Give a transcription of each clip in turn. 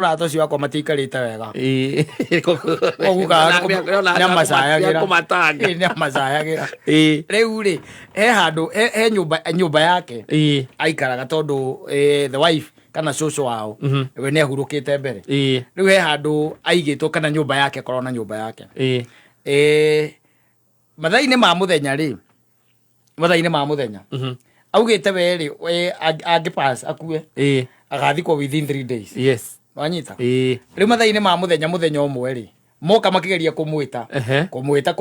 Mũrata ũcio wakwa matiikarĩte wega. Ĩĩ. Koguo nĩamacayagĩra. Nĩakũmatanga. Ĩĩ, nĩamacayagĩra. Ĩĩ. Rĩu rĩ, he handũ he nyũmba yake aikaraga tondũ the wife kana cũcũ wao we nĩ ahurũkĩte mbere. Rĩu he handũ aigĩtwo kana nyũmba yake akorwo na nyũmba yake. Mathaa-inĩ ma mũthenya rĩ, mathaa-inĩ ma mũthenya augĩte we rĩ, we angĩ pass akue, agathikwo within 3 days. Wanyita? Rĩu mathaa-inĩ ma mũthenya, mũthenya ũmwe rĩ, moka makĩgeria kũmwĩta, kũmwĩta,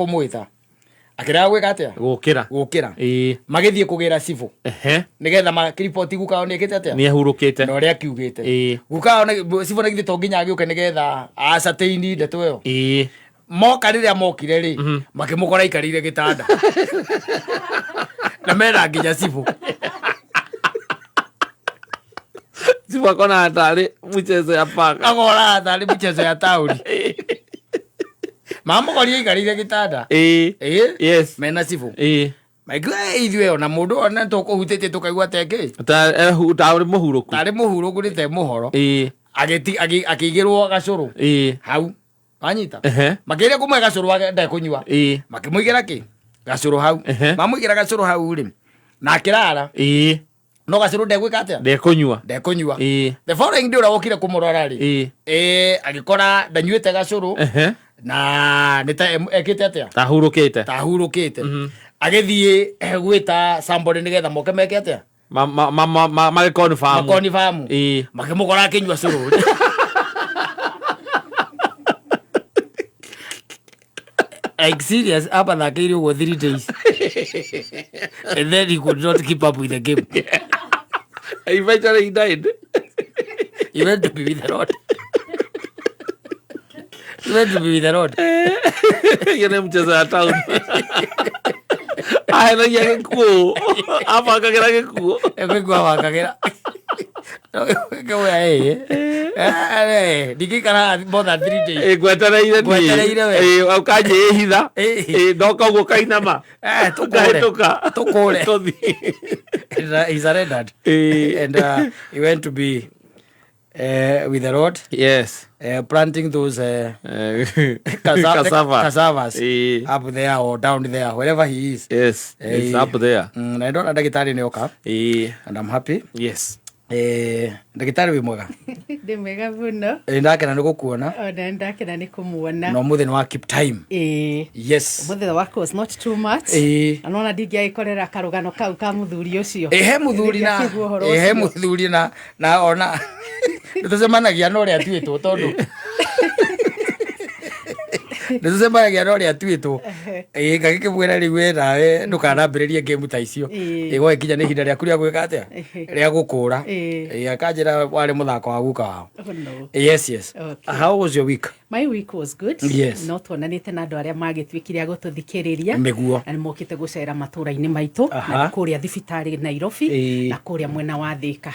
akĩrega gwĩka atĩa? Gũkĩra. Gũkĩra. Magĩthiĩ kũgĩra cibũ nĩgetha makĩriboti guka wao nĩekĩte atĩa. Nĩ ahurũkĩte. Na ũrĩa akiugĩte. Guka wao cibũ na githĩ to nginya agĩũke nĩgetha acateini ndeto ĩyo. Moka, rĩrĩa mokire rĩ, makĩmũkora aikarĩire gĩtanda na mena nginya cibũ. Cibũ akona tarĩ mchezo ya paka. Agora tarĩ mchezo ya taũni, mamũkoria aikarĩire gĩtanda. Ĩĩ. Mena cibũ. Maigua ithuĩ ona mũndũ ona tũkũhutĩtie tũkaigua tengĩ Tarĩ mũhurũku. Tarĩ mũhurũku, nĩ te mũhoro. Akĩigĩrwo gacũrũ hau, wanyita? Makĩgeria kũmwe gacũrũ ndekũnyua. Makĩmũigĩra kĩ gacũrũ hau. Mamũigĩra gacũrũ hau rĩ, na akĩrara. No gacũrũ ndegwĩka atĩa? Ndekũnyua. Ndekũnyua. The following day, ũrĩa wokire kũmũrora rĩ, agĩkora ndanyuĩte gacũrũ na nĩ ta ekĩte atĩa? Tahurũkĩte. Tahurũkĩte. Agĩthiĩ gwĩta somebody nĩgetha moke meke atĩa? Magĩconfirm. Makonfamu. Makĩmũkora akĩnyua cũrũ. Like serious, hapa thakĩire ũguo 3 days and then he could not keep up with the game. Eventually he died. He went to be with the Lord. He went to be with the Lord. Hiyo nĩ mchezo ya town, ahenagia gĩkuũ, abangagĩra gĩkuũ. Egwĩkua wakagĩra ĩĩ, ndingĩikara more than 3 days. Ĩ, ngwetereire niĩ. Ngwetereire we. Ĩ, ũkanjĩhitha. Ĩ. Ĩ, ndoka ũguo kainama. Tũkũre. Ngahĩtũka. Tũkũre. Tũthiĩ. And he surrendered and he went to be with the Lord, planting those Cassava. Cassavas up there or down there, wherever he is. Yes, it's up there. Na ndona ndagĩtarĩ nĩ oka and I'm happy. Ndagĩtarĩ, wĩ mwega? Ndĩ mwega mũno. Ndakena nĩ gũkuona. Ona ndakena nĩ kũmuona. Na ũmũthĩ nĩ wa keep time. Ĩĩ. Ũmũthĩ wakwa was not too much. Na nona ndingĩagĩkorera karũgano kau ka mũthuri ũcio. Ĩ, he mũthuri na Ndingĩakĩigua ũhoro ĩ, he ũcio. Mũthuri na ona nĩ tũcemanagia na ũrĩa atuĩtwo, tondũ nĩ tũcemanagia na ũrĩa atuĩtwo. Ĩ, ngagĩkĩmwĩra, rĩu we nawe ndũkanambĩrĩrie game ta icio. Ĩ, gwagĩkinya nĩ ihinda rĩaku rĩa gwĩka atĩa? Rĩa gũkũra. Ĩ, akanjĩra warĩ mũthako wa guka wao. Oh, no. Yes. Okay. How was your week? My week was good. No tuonanĩte na andũ arĩa magĩtuĩkire a gũtũthikĩrĩria. Na nĩ mokĩte gũcera matũũra-inĩ maitũ na kũrĩa thibitarĩ Nairobi na kũrĩa mwena wa Thĩka.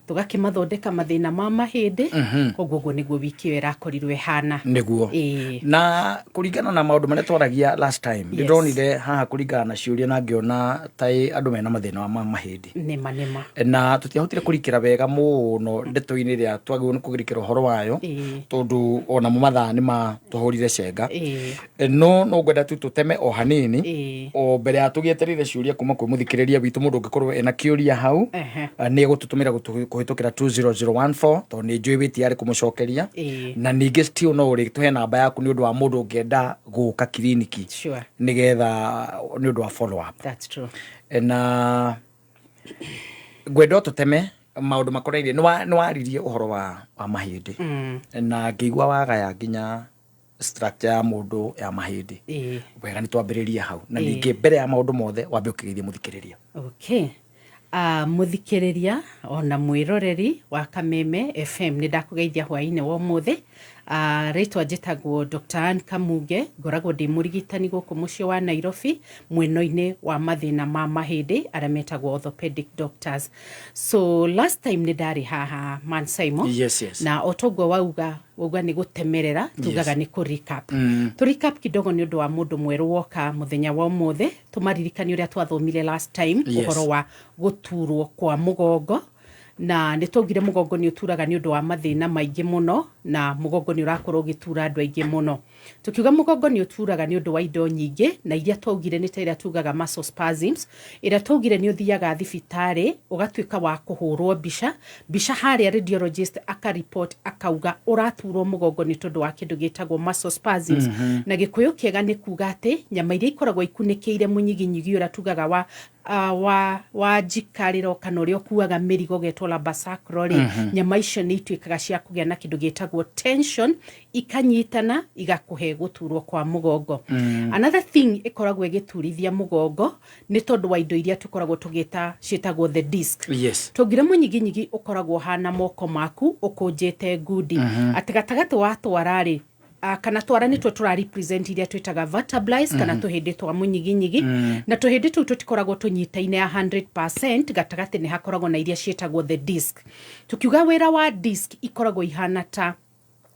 Tũgakĩmathondeka mathĩna ma mahĩndĩ. Koguo ũguo nĩguo wiki ĩyo ĩrakorirwo ĩhana. Na kũringana na maũndũ marĩa twaragia last time, nĩ ndonire haha kũringana na ciũria na ngĩona ta andũ mena mathĩna ma mahĩndĩ. Nĩma nĩma. Na tũtiahotire kũrikĩra wega mũno ndeto-inĩ ĩrĩa twagĩrĩirwo nĩ kũrikĩra ũhoro wayo, tondũ onamo mathaa nĩ matũhũrire cenga. No ngwenda tu tũteme o hanini o mbere ya tũgĩetereire ciũria kuma kwĩ mũthikĩrĩria witũ. Mũndũ ũngĩkorwo ena kĩũria hau, nĩ egũtũtũmĩra kũhĩtũkĩra 20014, tondũ nĩ njũĩ wĩ tayari kũmũcokeria. Na ningĩ still no ũrĩtũhe namba yaku nĩ ũndũ wa mũndũ ũngĩenda gũka kiriniki nĩgetha nĩ ũndũ wa follow up. That's true. Na ngwenda o tũteme maũndũ makonainie nĩ waririe ũhoro wa mahĩndĩ na ngĩigua wagaya nginya structure ya mũndũ ya mahĩndĩ. Wega nĩ twambĩrĩrie hau na ningĩ mbere ya maũndũ mothe wambe ũkĩgeithie mũthikĩrĩria. Okay. Mũthikĩrĩria ona mwĩroreri wa Kameme FM, nĩ ndakũgeithia hwaĩ-inĩ wa ũmũthĩ. Rĩtwa njĩtagwo Dr. Ann Kamunge, ngoragwo ndĩ mũrigitani gũkũ mũciĩ wa Nairobi mwena-inĩ wa mathĩna ma mahĩndĩ arĩa metagwo orthopedic doctors. So last time nĩ ndarĩ haha, Man Simon, na o toguo wauga nĩ gũtemerera, tugaga nĩ kũ recap. Tũ recap kidogo nĩ ũndũ wa mũndũ mwerũ woka mũthenya wa ũmũthĩ, tũmaririkanie ũrĩa twathomire last time, ũhoro wa gũturwo kwa mũgongo. Na nĩ twaugire mũgongo nĩ ũturaga nĩ ũndũ wa mathĩna maingĩ mũno, na mũgongo nĩ ũrakorwo ũgĩtura andũ aingĩ mũno. Tukiuga mũgongo nĩ ũturaga nĩ ũndũ wa indo nyingĩ, na iria twaugire nĩ ta ĩrĩa tugaga muscle spasms, ĩrĩa twaugire nĩ ũthiaga thibitarĩ ũgatuĩka wa kũhũrwo mbica, mbica harĩa radiologist aka report akauga ũraturwo mũgongo nĩ tondũ wa kĩndũ gĩtagwo muscle spasms. Na Gĩkũyũ kĩega nĩ kuga atĩ nyama iria ikoragwo ikunĩkĩire mũnyiginyigi ũrĩa tugaga wa wa njikarĩro kana ũrĩa ũkuaga mĩrigo getwo lumbar sacral rĩ, nyama icio nĩ ituĩkaga cia kũgĩa na kĩndũ gĩtagwo tension, ikanyitana igakũhe gũturwo kwa mũgongo. Another thing ĩkoragwo ĩgĩturithia mũgongo nĩ tondũ wa indo iria tũkoragwo tũgĩta ciĩtagwo the disc. Tũngire mũnyiginyigi ũkoragwo ũhana moko maku ũkũnjĩte ngundi, atĩ gatagatĩ wa twara rĩ, kana twara nĩtuo tũra represent iria twĩtaga vertebrae kana tũhĩndĩ twa mũnyiginyigi, na tũhĩndĩ tũu tũtikoragwo tũnyitaine 100%, gatagatĩ nĩ hakoragwo na iria ciĩtagwo the disc. Tukiuga wĩra wa disc ikoragwo ihana ta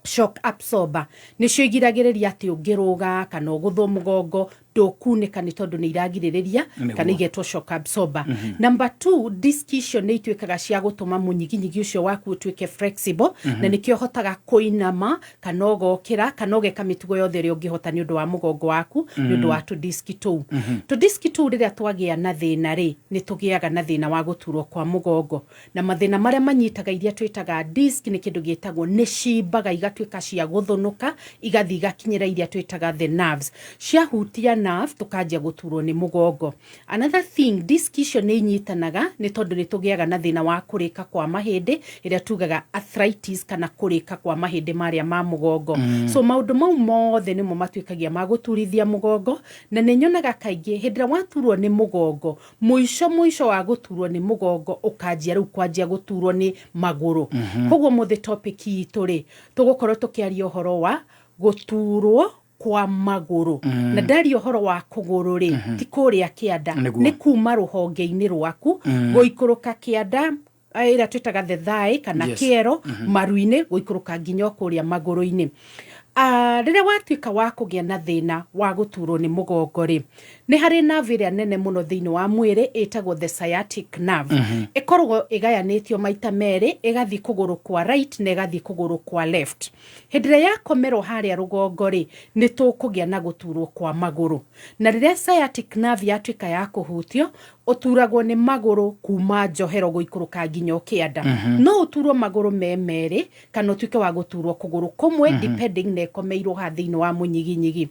shock absorber, nĩcio igiragĩrĩria atĩ ũngĩrũga kana ũgũthwo mũgongo ndũkunĩka nĩ tondũ nĩ iragirĩrĩria kana igetwo shock absorber. Number two, disc icio nĩ ituĩkaga cia gũtũma mũnyiginyigi ũcio waku ũtuĩke flexible, na nĩkĩo ũhotaga kũinama kana ũgokĩra kana ũgeka mĩtugo yothe ĩrĩa ũngĩhota nĩ ũndũ wa mũgongo waku, nĩ ũndũ wa tũdiski tũu. Tũdiski tũu rĩrĩa twagĩa na thĩna rĩ, nĩ tũgĩaga na thĩna wa gũturwo kwa mũgongo, na mathĩna marĩa manyitaga iria twĩtaga disc nĩ kĩndũ gĩtagwo nĩ cimbaga igatuĩka cia gũthũnũka, igathiĩ igakinyĩra iria twĩtaga the nerves. Ciahutia nerve tũkanjia gũturwo nĩ mũgongo. Another thing, disc icio nĩ inyitanaga nĩ tondũ nĩ tũgĩaga na thĩna wa kũrĩka kwa mahĩndĩ ĩrĩa tugaga arthritis, kana kũrĩka kwa mahĩndĩ marĩa ma mũgongo. So maũndũ mau mothe nĩmo matuĩkagia ma gũturithia mũgongo, na nĩ nyonaga kaingĩ hĩndĩ ĩrĩa waturwo nĩ mũgongo, mũico mũico wa gũturwo nĩ mũgongo ũkanjia rĩu kwanjia gũturwo nĩ magũrũ. Koguo mũthĩ topic itũ rĩ, tũgũkorwo tũkĩaria ũhoro wa gũturwo kwa magũrũ. Na ndaria ũhoro wa kũgũrũ rĩ, ti kũrĩa kĩanda, nĩ kuma rũhonge-inĩ rwaku gũikũrũka kĩanda ĩrĩa twĩtaga the thigh kana kĩero, maru-inĩ, gũikũrũka nginya o kũrĩa magũrũ-inĩ. Rĩrĩa watuĩka wa kũgĩa na thĩna wa gũturwo nĩ mũgongo rĩ, nĩ harĩ nerve ĩrĩa nene mũno thĩinĩ wa mwĩrĩ ĩtagwo the sciatic nerve. Ĩkoragwo ĩgayanĩtio maita merĩ, ĩgathiĩ kũgũrũ kwa right na ĩgathiĩ kũgũrũ kwa left. Hĩndĩ ĩrĩa yakomerwo harĩa rũgongo rĩ, nĩ tũkũgĩa na gũturwo kwa magũrũ. Na rĩrĩa sciatic nerve yatuĩka ya kũhutio, ũturagwo nĩ magũrũ kuma njohero gũikũrũka nginya kĩanda. No ũturwo magũrũ me merĩ kana ũtuĩke wa gũturwo kũgũrũ kũmwe, depending na ĩkomeirwo ha thĩinĩ wa mũnyiginyigi.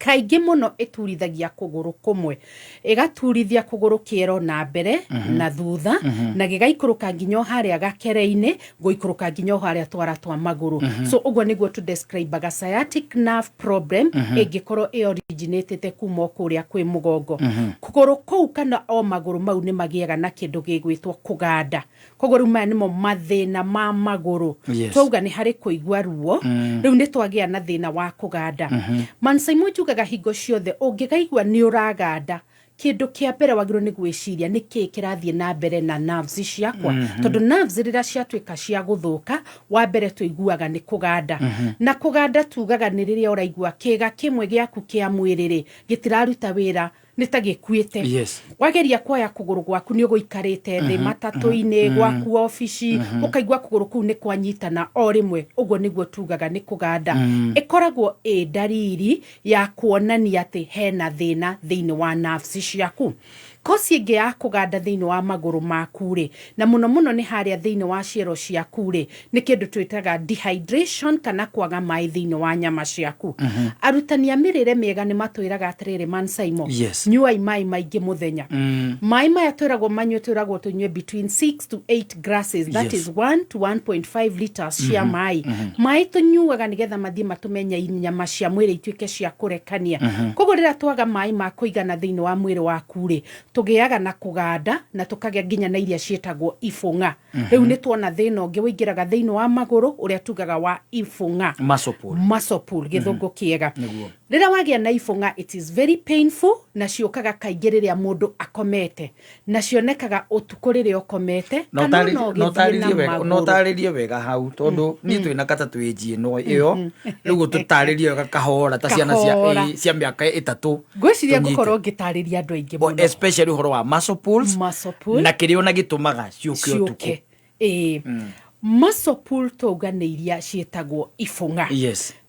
Kaingĩ mũno ĩturithagia kũgũrũ kũmwe, ĩgaturithia kũgũrũ kĩero na mbere na thutha, na gĩgaikũrũka nginya o harĩa gakere-inĩ, gũikũrũka nginya o harĩa twara twa magũrũ. So ũguo nĩguo tũ describe-aga sciatic nerve problem ĩngĩkorwo ĩ originatĩte kuma o kũrĩa kwĩ mũgongo. Kũgũrũ kũu kana o magũrũ mau nĩ magĩaga na kĩndũ gĩgwĩtwo kũganda. Koguo rĩu maya nĩmo mathĩna ma magũrũ. Twauga nĩ harĩ kũigua ruo, rĩu nĩ twagĩa na thĩna wa kũganda. Mansaimo njugaga hingo ciothe ũngĩgaigua nĩ ũraganda, kĩndũ kĩa mbere wagĩrĩirwo nĩ gwĩciria nĩ kĩĩ kĩrathiĩ na mbere na nerves ciakwa, tondũ nerves rĩrĩa ciatuĩka cia gũthũka, wa mbere tũiguaga nĩ kũganda. Na kũganda tugaga nĩ rĩrĩa ũraigua kĩĩga kĩmwe gĩaku kĩa mwĩrĩ rĩ gĩtiraruta wĩra, nĩ ta gĩkuĩte. Wageria kuoya kũgũrũ gwaku, nĩ ũgũikarĩte thĩ matatũ-inĩ, gwaku obici, ũkaigua kũgũrũ kũu nĩ kwanyitana o rĩmwe, ũguo nĩguo tugaga nĩ kũganda. Ĩkoragwo ĩ ndariri ya kuonania atĩ hena thĩna thĩinĩ wa nerves ciaku. Kosi ĩngĩ ya kũganda thĩinĩ wa magũrũ maku rĩ, na mũno mũno nĩ harĩa thĩinĩ wa ciero ciaku rĩ, nĩ kĩndũ twĩtaga dehydration kana kwaga maĩ thĩinĩ wa nyama ciaku. Arutani a mĩrĩre mĩega nĩ matwĩraga atĩrĩrĩ, man Simon, nyuai maĩ maingĩ mũthenya. Maĩ maya twĩragwo manyue, twĩragwo tũnyue between 6 to 8 glasses, that is 1 to 1.5 liters cia maĩ. Maĩ tũnyuaga nĩgetha mathiĩ matũmenye nyama cia mwĩrĩ ituĩke cia kũrekania. Koguo rĩrĩa twaga maĩ ma kũigana thĩinĩ wa mwĩrĩ waku rĩ, tũgĩaga na kũganda na tũkagĩa nginya na iria ciĩtagwo ibũng'a. Rĩu nĩ tuona thĩna ũngĩ ũingĩraga thĩinĩ wa magũrũ ũrĩa tugaga wa ibũng'a. Muscle pull. Muscle pull, gĩthũngũ kĩega. Rĩrĩa wagĩa na ibũng'a, it is very painful, na ciũkaga kaingĩ rĩrĩa mũndũ akomete, na cionekaga ũtukũ rĩrĩa ũkomete Na kana ona no ũgĩthiĩ na ũtarĩrie wega, no magũrũ. Ũtarĩrie wega hau tondũ niĩ twĩna kata twĩ nji ĩno ĩyo, rĩu ũtũtarĩrie wega kahora ta ciana cia Kahora. cia mĩaka 3. Ngwĩciria Tũnyite. ngũkorwo ngĩtarĩria andũ aingĩ mũno. Especially ũhoro wa muscle pulls Muscle pull. Na kĩrĩa ona gĩtũmaga ciũke ũtukũ. Ciũke. Ĩĩ, muscle pull twauga nĩ iria ciĩtagwo ibũng'a.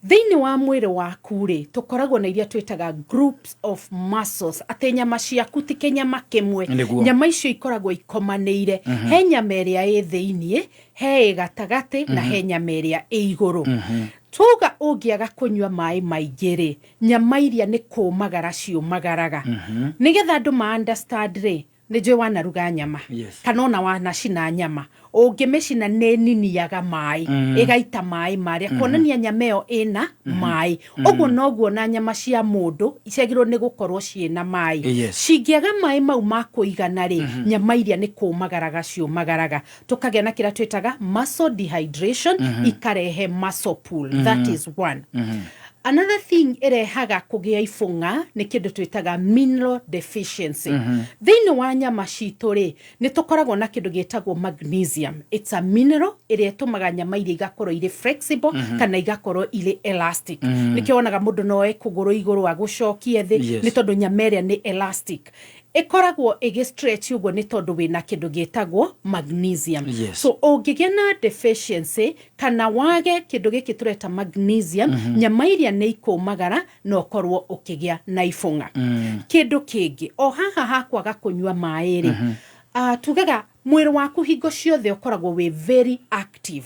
Thĩinĩ wa mwĩrĩ waku rĩ, tũkoragwo na iria twĩtaga groups of muscles, atĩ nyama ciaku ti kĩnyama kĩmwe. Nyama icio ikoragwo ikomanĩire. He nyama ĩrĩa ĩ thĩiniĩ, he ĩ gatagatĩ, na he nyama ĩrĩa ĩ igũrũ. Twauga ũngĩaga kũnyua maĩ maingĩ rĩ, nyama iria nĩ kũmagara ciũmagaraga. Nĩgetha andũ ma understand rĩ, nĩ njũĩ wanaruga nyama. Kana ona wanacina nyama, ũngĩmĩcina nĩ niniaga maĩ, ĩgaita maĩ marĩa, kuonania nyama ĩyo ĩna maĩ. Ũguo noguo na nyama cia mũndũ ciagĩrĩirwo nĩ gũkorwo ciĩna maĩ. Cingĩaga maĩ mau ma kũigana rĩ, nyama iria nĩ kũmagaraga ciũmagaraga, tũkagĩa na kĩrĩa twĩtaga muscle dehydration, ikarehe muscle pull. That is one. Another thing ĩrehaga kũgĩa ibũng'a nĩ kĩndũ twĩtaga mineral deficiency. Thĩinĩ wa nyama citũ rĩ, nĩ tũkoragwo na kĩndũ gĩtagwo magnesium. It's a mineral ĩrĩa ĩtũmaga nyama iria igakorwo irĩ flexible kana igakorwo irĩ elastic. Nĩkĩo wonaga mũndũ no oe kũgũrũ igũrũ agũcokie thĩ, nĩ tondũ nyama ĩrĩa nĩ elastic. Ĩkoragwo ĩgĩ stretch ũguo nĩ tondũ wĩna kĩndũ gĩtagwo magnesium. So ũngĩgĩa na deficiency kana wage kĩndũ gĩkĩ tũreta magnesium, nyama iria nĩ ikũmagara na ũkorwo ũkĩgĩa na ibũng'a. Kĩndũ kĩngĩ o haha hakwaga kũnyua maĩ rĩ, tugaga mwĩrĩ waku hingo ciothe ũkoragwo wĩ very active.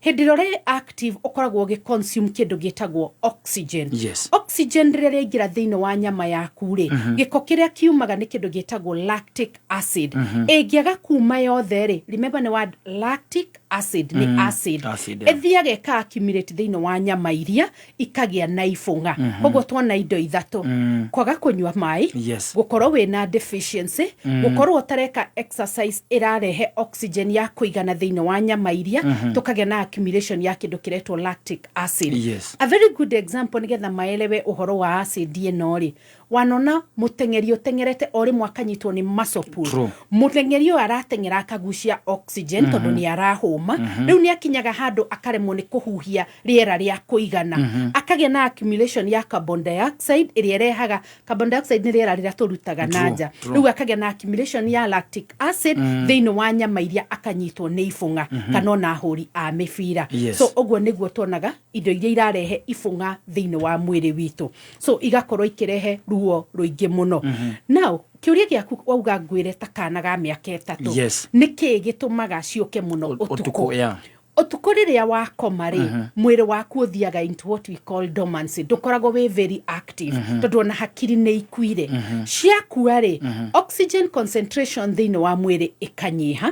Hĩndĩ ĩrĩa ũrĩ active ũkoragwo ũgĩ consume kĩndũ gĩtagwo oxygen. Oxygen rĩrĩa rĩaingĩra thĩinĩ wa nyama yaku rĩ, gĩko kĩrĩa kiumaga nĩ kĩndũ gĩtagwo lactic acid. Ĩngĩaga kuma yothe rĩ, remember nĩ word lactic acid, nĩ acid. Acid, yeah. Ĩthiaga ĩka accumulate thĩinĩ wa nyama iria ikagĩa na ibũng'a. Koguo tuona indo ithatũ: kwaga kũnyua maĩ, gũkorwo wĩna deficiency, gũkorwo ũtareka exercise ĩrarehe oxygen ya kũigana thĩinĩ wa nyama iria, tũkagĩa na accumulation ya kĩndũ kĩretwo lactic acid. A very good example nĩgetha maelewe ũhoro wa acid ĩno rĩ, wanona mũteng'eri ũteng'erete o rĩmwe akanyitwo nĩ muscle pull. Mũteng'eri ũyũ arateng'era akagucia oxygen tondũ nĩ arahũma. Rĩu nĩ akinyaga handũ akaremwo nĩ kũhuhia rĩera rĩa kũigana, akagĩa na accumulation ya carbon dioxide ĩrĩa ĩrehaga, carbon dioxide nĩ rĩera rĩrĩa tũrutaga na nja. Rĩu akagĩa na accumulation ya lactic acid thĩinĩ wa nyama iria, akanyitwo nĩ ibũng'a, kana ona ahũri a mĩbira. So ũguo nĩguo tuonaga indo iria irarehe ibũng'a thĩinĩ wa mwĩrĩ witũ, so igakorwo ikĩrehe ruo rũingĩ mũno. Now kĩũria gĩaku wauga ngwĩre ta kana ga mĩaka 3, nĩ kĩĩ gĩtũmaga ciũke mũno ũtukũ? Ũtukũ, yeah. Ũtukũ rĩrĩa wakoma rĩ, mwĩrĩ waku ũthiaga into what we call dormancy, ndũkoragwo wĩ very active tondũ ona hakiri nĩ ikuire. Ciakua rĩ, oxygen concentration thĩinĩ wa mwĩrĩ ĩkanyiha.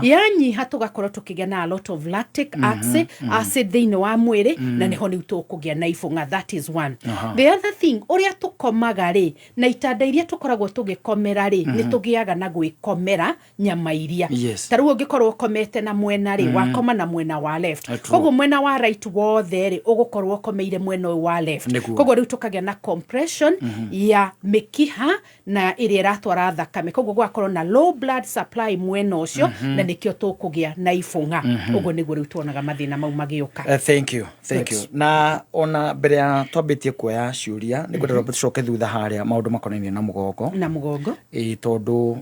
Yanyiha, tũgakorwo tũkĩgĩa na a lot of lactic acid thĩinĩ wa mwĩrĩ, na nĩho rĩu tũkũgĩa na ibũng'a. That is one. The other thing, ũrĩa tũkomaga rĩ, na itanda iria tũkoragwo tũgĩkomera rĩ, nĩ tũgĩaga na gwĩkomera nyama iria. Ta rĩu ũngĩkorwo ũkomete na mwena rĩ, wakoma na mwena wa left, koguo mwena wa right wothe rĩ, ũgũkorwo ũkomeire mwena ũyũ wa left. Koguo rĩu tũkagĩa na compression ya mĩkiha na ĩrĩa ĩratwara thakame, koguo gũgakorwo na low blood supply mwena ũcio, na nĩkĩo tũkũgĩa na ibũng'a. Ũguo nĩguo rĩu tuonaga mathĩna mau magĩũka. Thank you, thank you. Na ona mbere ya twambĩtie kuoya ciũria, nĩ ngwenda twambe tũcoke thutha harĩa maũndũ makonainie na mũgongo. Na mũgongo. Ĩ, tondũ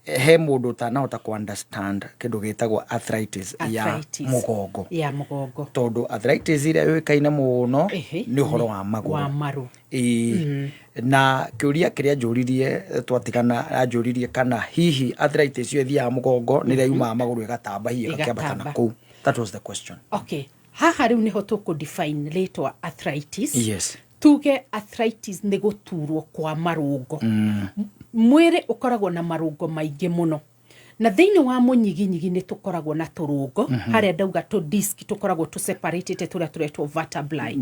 he mũndũ ũtanahota ku understand kĩndũ gĩtagwo arthritis ya Arthritis. mũgongo. Ya mũgongo. Tondũ arthritis ĩrĩa yũĩkaine mũno nĩ ũhoro wa magũrũ. Wa maru. Ĩĩ. Na kĩũria kĩrĩa njũririe twatigana, anjũririe kana hihi arthritis ĩyo ĩthiaga mũgongo nĩ ĩrĩa yumaga magũrũ ĩgatamba hihi ĩgakĩambata na Ĩgatamba. kũu. That was the question. Okay, haha rĩu nĩho tũkũ define rĩtwa arthritis. Tuge arthritis nĩ gũturwo kwa marũngo. Mwĩrĩ ũkoragwo na marũngo maingĩ mũno, na thĩinĩ wa mũnyiginyigi nĩ tũkoragwo na tũrũngo harĩa ndauga tũ disc tũkoragwo tũ separatĩte tũrĩa tũretwo vertebrae.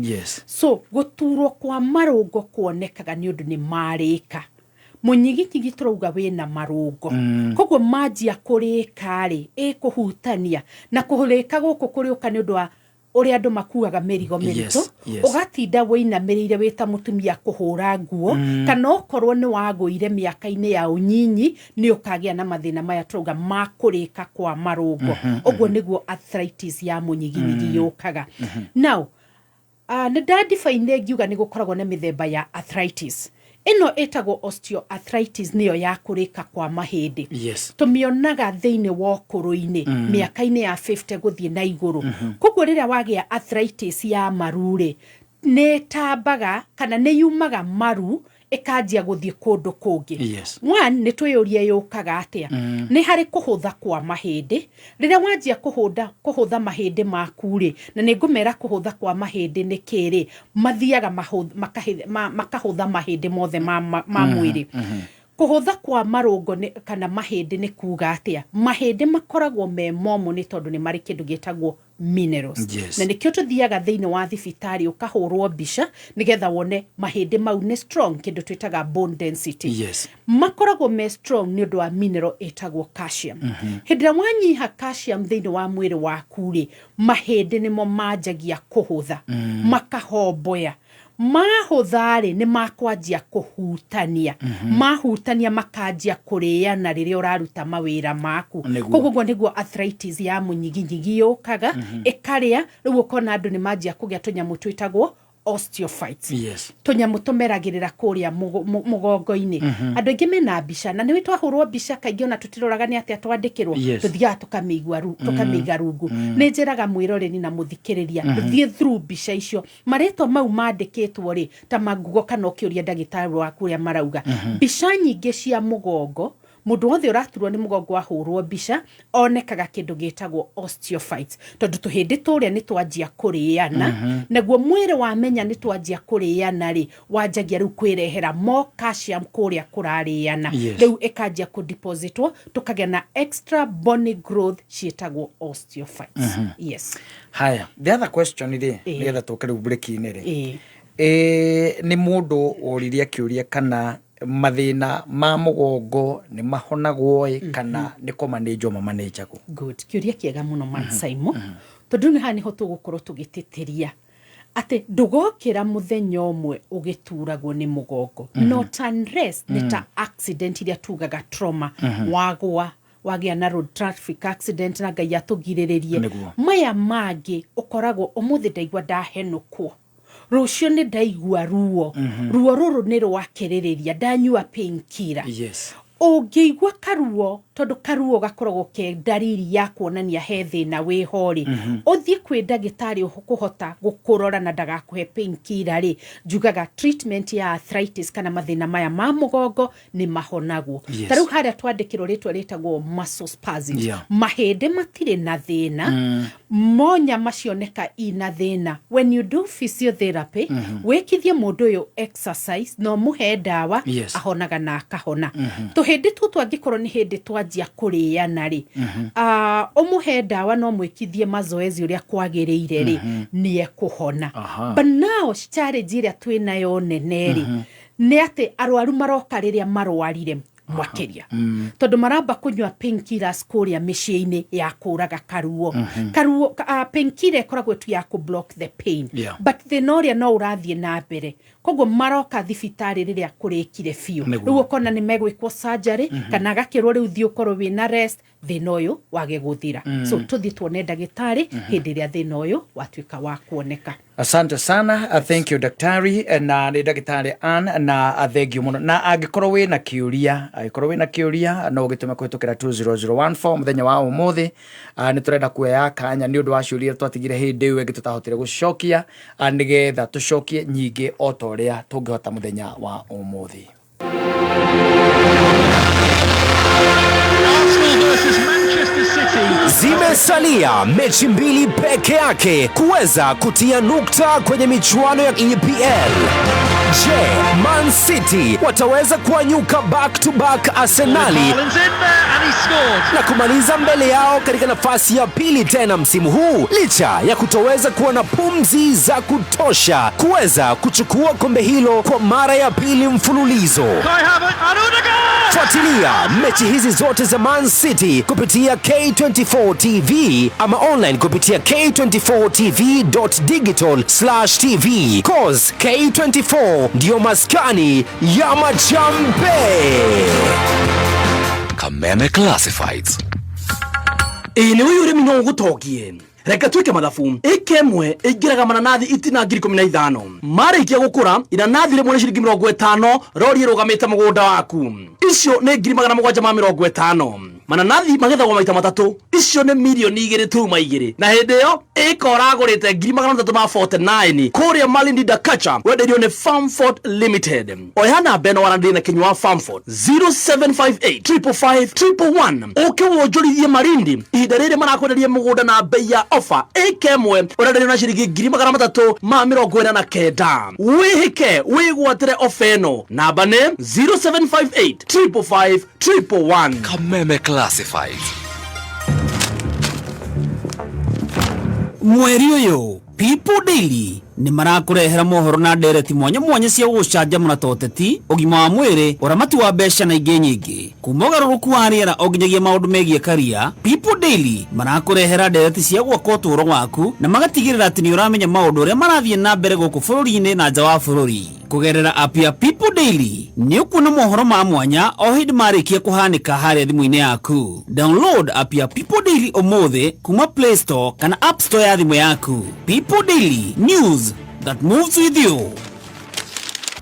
So gũturwo kwa marũngo kuonekaga nĩ ũndũ nĩ marĩka. Mũnyiginyigi tũrauga wĩna marũngo, koguo manjia kũrĩka rĩ, ĩkũhutania na kũrĩka gũkũ kũrĩũka nĩ ũndũ wa ũrĩa andũ makuaga mĩrigo mĩritũ, ũgatinda wĩinamĩrĩire wĩ ta mũtumia kũhũra nguo, kana okorwo nĩ wagũire mĩaka-inĩ ya ũnyinyi, nĩ ũkagĩa na mathĩna maya tũrauga ma kũrĩka kwa marũngo. Ũguo nĩguo arthritis ya mũnyiginyigi yũkaga. Now nĩ ndadefine ngiuga nĩ gũkoragwo na mĩthemba ya arthritis. Ĩno ĩtagwo osteoarthritis, nĩyo ya kũrĩka kwa mahĩndĩ. Tũmĩonaga thĩinĩ wa ũkũrũ-inĩ, mĩaka-inĩ ya 50 gũthiĩ na igũrũ. Koguo rĩrĩa wagĩa arthritis ya maru rĩ, nĩ ĩtambaga kana nĩ yumaga maru ĩkanjia gũthiĩ kũndũ kũngĩ. One, nĩ twĩyũrie yũkaga atĩa. Nĩ harĩ kũhũtha kwa mahĩndĩ. Rĩrĩa wanjia kũhũtha mahĩndĩ maku rĩ, na nĩ ngũmera kũhũtha kwa mahĩndĩ nĩ kĩ rĩ, mathiaga makahũtha mahĩndĩ mothe ma mwĩrĩ. Kũhũtha kwa marũngo kana mahĩndĩ nĩ kuga atĩa? Mahĩndĩ makoragwo me momũ nĩ tondũ nĩ marĩ kĩndũ gĩtagwo minerals. Na nĩkĩo tũthiaga thĩinĩ wa thibitarĩ ũkahũrwo mbica nĩgetha wone mahĩndĩ mau nĩ strong, kĩndũ twĩtaga bone density. Makoragwo me strong nĩ ũndũ wa mineral ĩtagwo calcium. Hĩndĩ ĩrĩa wanyiha calcium thĩinĩ wa mwĩrĩ waku rĩ, mahĩndĩ nĩmo manjagia kũhũtha, makahomboya. Mahũtha rĩ, nĩ makwanjia kũhutania. Mahutania makanjia kũrĩana rĩrĩa ũraruta mawĩra maku. Koguo ũguo nĩguo arthritis ya mũnyiginyigi yũkaga, ĩkarĩa, rĩu ũkona andũ nĩ manjia kũgĩa tũnyamũ twĩtagwo osteophytes. Tũnyamũ tũmeragĩrĩra kũrĩa mũgongo-inĩ. Andũ aingĩ mena mbica, na nĩũĩ twahũrwo mbica kaingĩ ona tũtiroraga nĩ atĩa twandĩkĩrwo, tũthiaga tũkamĩiga rungu. Nĩ njĩraga mwĩroreri na mũthikĩrĩria, thiĩ through mbica icio. Marĩtwa mau mandĩkĩtwo rĩ, ta mangugo kana ũkĩũria ndagĩtarĩ waku ũrĩa marauga. Mbica nyingĩ cia mũgongo, mũndũ wothe ũraturwo nĩ mũgongo ahũrwo mbica, onekaga kĩndũ gĩtagwo osteophytes, tondũ tũhĩndĩ tũrĩa nĩ twanjia kũrĩana, naguo mwĩrĩ wamenya nĩ twanjia kũrĩana rĩ, wanjagia rĩu kwĩrehera more calcium kũrĩa kũrarĩana. Rĩu ĩkanjia kũdepositwo, tũkagĩa na extra bony growth ciĩtagwo osteophytes. Yes. Haya, the other question rĩ, nĩgetha tũke rĩu break-inĩ rĩ, nĩ mũndũ woririe akĩũria kana mathĩna ma mũgongo nĩ mahonagwo ĩ, kana nĩ kũmanĩnjwo mamanĩnjagwo. Good. Kĩũria kĩega mũno, Man Simon. Tondũ nĩ haha nĩho tũgũkorwo tũgĩtĩtĩria atĩ ndũgokĩra mũthenya ũmwe ũgĩturagwo nĩ mũgongo. Not unless nĩ ta accident iria tugaga trauma, wagwa, wagĩa na road traffic accident, na Ngai atũgirĩrĩrie. Maya mangĩ ũkoragwo ũmũthĩ ndaigua ndahenũkwo, rũciũ nĩ ndaigua ruo, ruo rũrũ nĩ rwakĩrĩrĩria, ndanyua painkiller. Ũngĩigua karuo, tondũ karuo gakoragwo ke ndariri ya kuonania he thĩna wĩho rĩ, ũthiĩ kwĩ ndagĩtarĩ ũkũhota gũkũrora na ndagakũhe painkiller rĩ, njugaga treatment ya arthritis kana mathĩna maya ma mũgongo nĩ mahonagwo. Ta rĩu harĩa twandĩkĩrwo rĩtwa rĩtagwo muscle spasms, mahĩndĩ matirĩ na thĩna, mo nyama cioneka ina thĩna. When you do physiotherapy, wĩkithie mũndũ ũyũ exercise na ũmũhe ndawa, ahonaga na akahona. Tũhĩndĩ tũtũ angĩkorwo nĩ hĩndĩ twanjia kũrĩana rĩ, ũmũhe ndawa no mwĩkithie mazoezi ũrĩa kwagĩrĩire rĩ, nĩ ekũhona. But now challenge ĩrĩa twĩnayo nene rĩ, nĩ atĩ arwaru maroka rĩrĩa marwarire makĩria, tondũ maramba kũnyua painkillers kũrĩa mĩciĩ-inĩ ya kũraga karuo. Karuo painkiller ĩkoragwo tu ya kũ block the pain, but thĩna ũrĩa no ũrathiĩ na mbere. Koguo maroka thibitarĩ rĩrĩa kũrĩkire biũ. Rĩu ũkona nĩ megwĩkwo surgery, kana agakĩrwo rĩu thiĩ ũkorwo wĩna rest, thĩna ũyũ wage gũthira. So tũthiĩ tuone ndagĩtarĩ hĩndĩ ĩrĩa thĩna ũyũ watuĩka wa kuoneka. Asante sana, thank you daktari, na nĩ ndagĩtarĩ Ann, na thank you mũno. Na angĩkorwo wĩna kĩũria, angĩkorwo wĩna kĩũria no ũgĩtũme kũhĩtũkĩra 20014 mũthenya wa ũmũthĩ. Nĩ tũrenda kuoya kanya nĩ ũndũ wa ciũria iria twatigire hĩndĩ ĩyo ĩngĩ tũtahotire gũcokia, nĩgetha tũcokie nyingĩ o ta ũrĩa tũngĩhota mũthenya wa ũmũthĩ. Zimesalia mechi mbili peke yake kuweza kutia nukta kwenye michuano ya EPL. Je, Man City wataweza kuanyuka back to back Arsenali na kumaliza mbele yao katika nafasi ya pili tena msimu huu, licha ya kutoweza kuwa na pumzi za kutosha kuweza kuchukua kombe hilo kwa mara ya pili mfululizo? Fuatilia mechi hizi zote za Man City kupitia K24 TV ama online kupitia k24tv.digital/tv. Cause K24 ndiyo maskani ya machampe. Kameme Classifieds. Ĩĩ nĩ ũyũ ũrĩmi no ũgũtongie. Reke twĩke mathabu. Ĩka ĩmwe ĩingĩraga mananathi itina 15,000. Marĩkia gũkũra, inanathi rĩmwe nĩ ciringi 50, rori ĩrũgamĩte mũgũnda waku. Icio nĩ 750,000. Mananathi magethagwo maita matatũ, icio nĩ 2.2 mirioni. Na hĩndĩ ĩyo ĩka ũragũrĩte 349,000 kũrĩa Malindi Dakacha, wendeirio nĩ Farmford Limited. Oya namba ĩno waranĩrie na Kinyua wa Farmford 0758 555 111, ũke wonjorithie Malindi ihinda rĩrĩ marakwenderia mũgũnda na bei ya ofa. Ĩka ĩmwe ũrenderio na ciringi 349,000. Wĩhĩke wĩgwatĩre ofa ĩno. Namba nĩ 0758 555 111. Kameme Classifieds. Mweri ũyũ People Daily nĩ marakũrehera mohoro na ndereti mwanya mwanya cia gũgũcanjamũra ta ũteti, ũgima wa mwĩrĩ, ũramati wa mbeca na ingĩ nyingĩ. Kuma ũgarũrũku wa rĩera o nginyagia maũndũ megiĩ karia, People Daily marakũrehera ndereti cia gwaka ũtũũro waku na magatigĩrĩra atĩ nĩ ũramenya maũndũ ũrĩa marathiĩ na mbere gũkũ bũrũri-inĩ na nja wa bũrũri. Kũgerera app ya People Daily nĩ ũkuona mohoro ma mwanya o hĩndĩ marĩkia kũhanĩka harĩa thimũ-inĩ yaku. Download app ya People Daily ũmũthĩ kuma Play Store kana App Store ya thimũ yaku. People Daily, news that moves with you.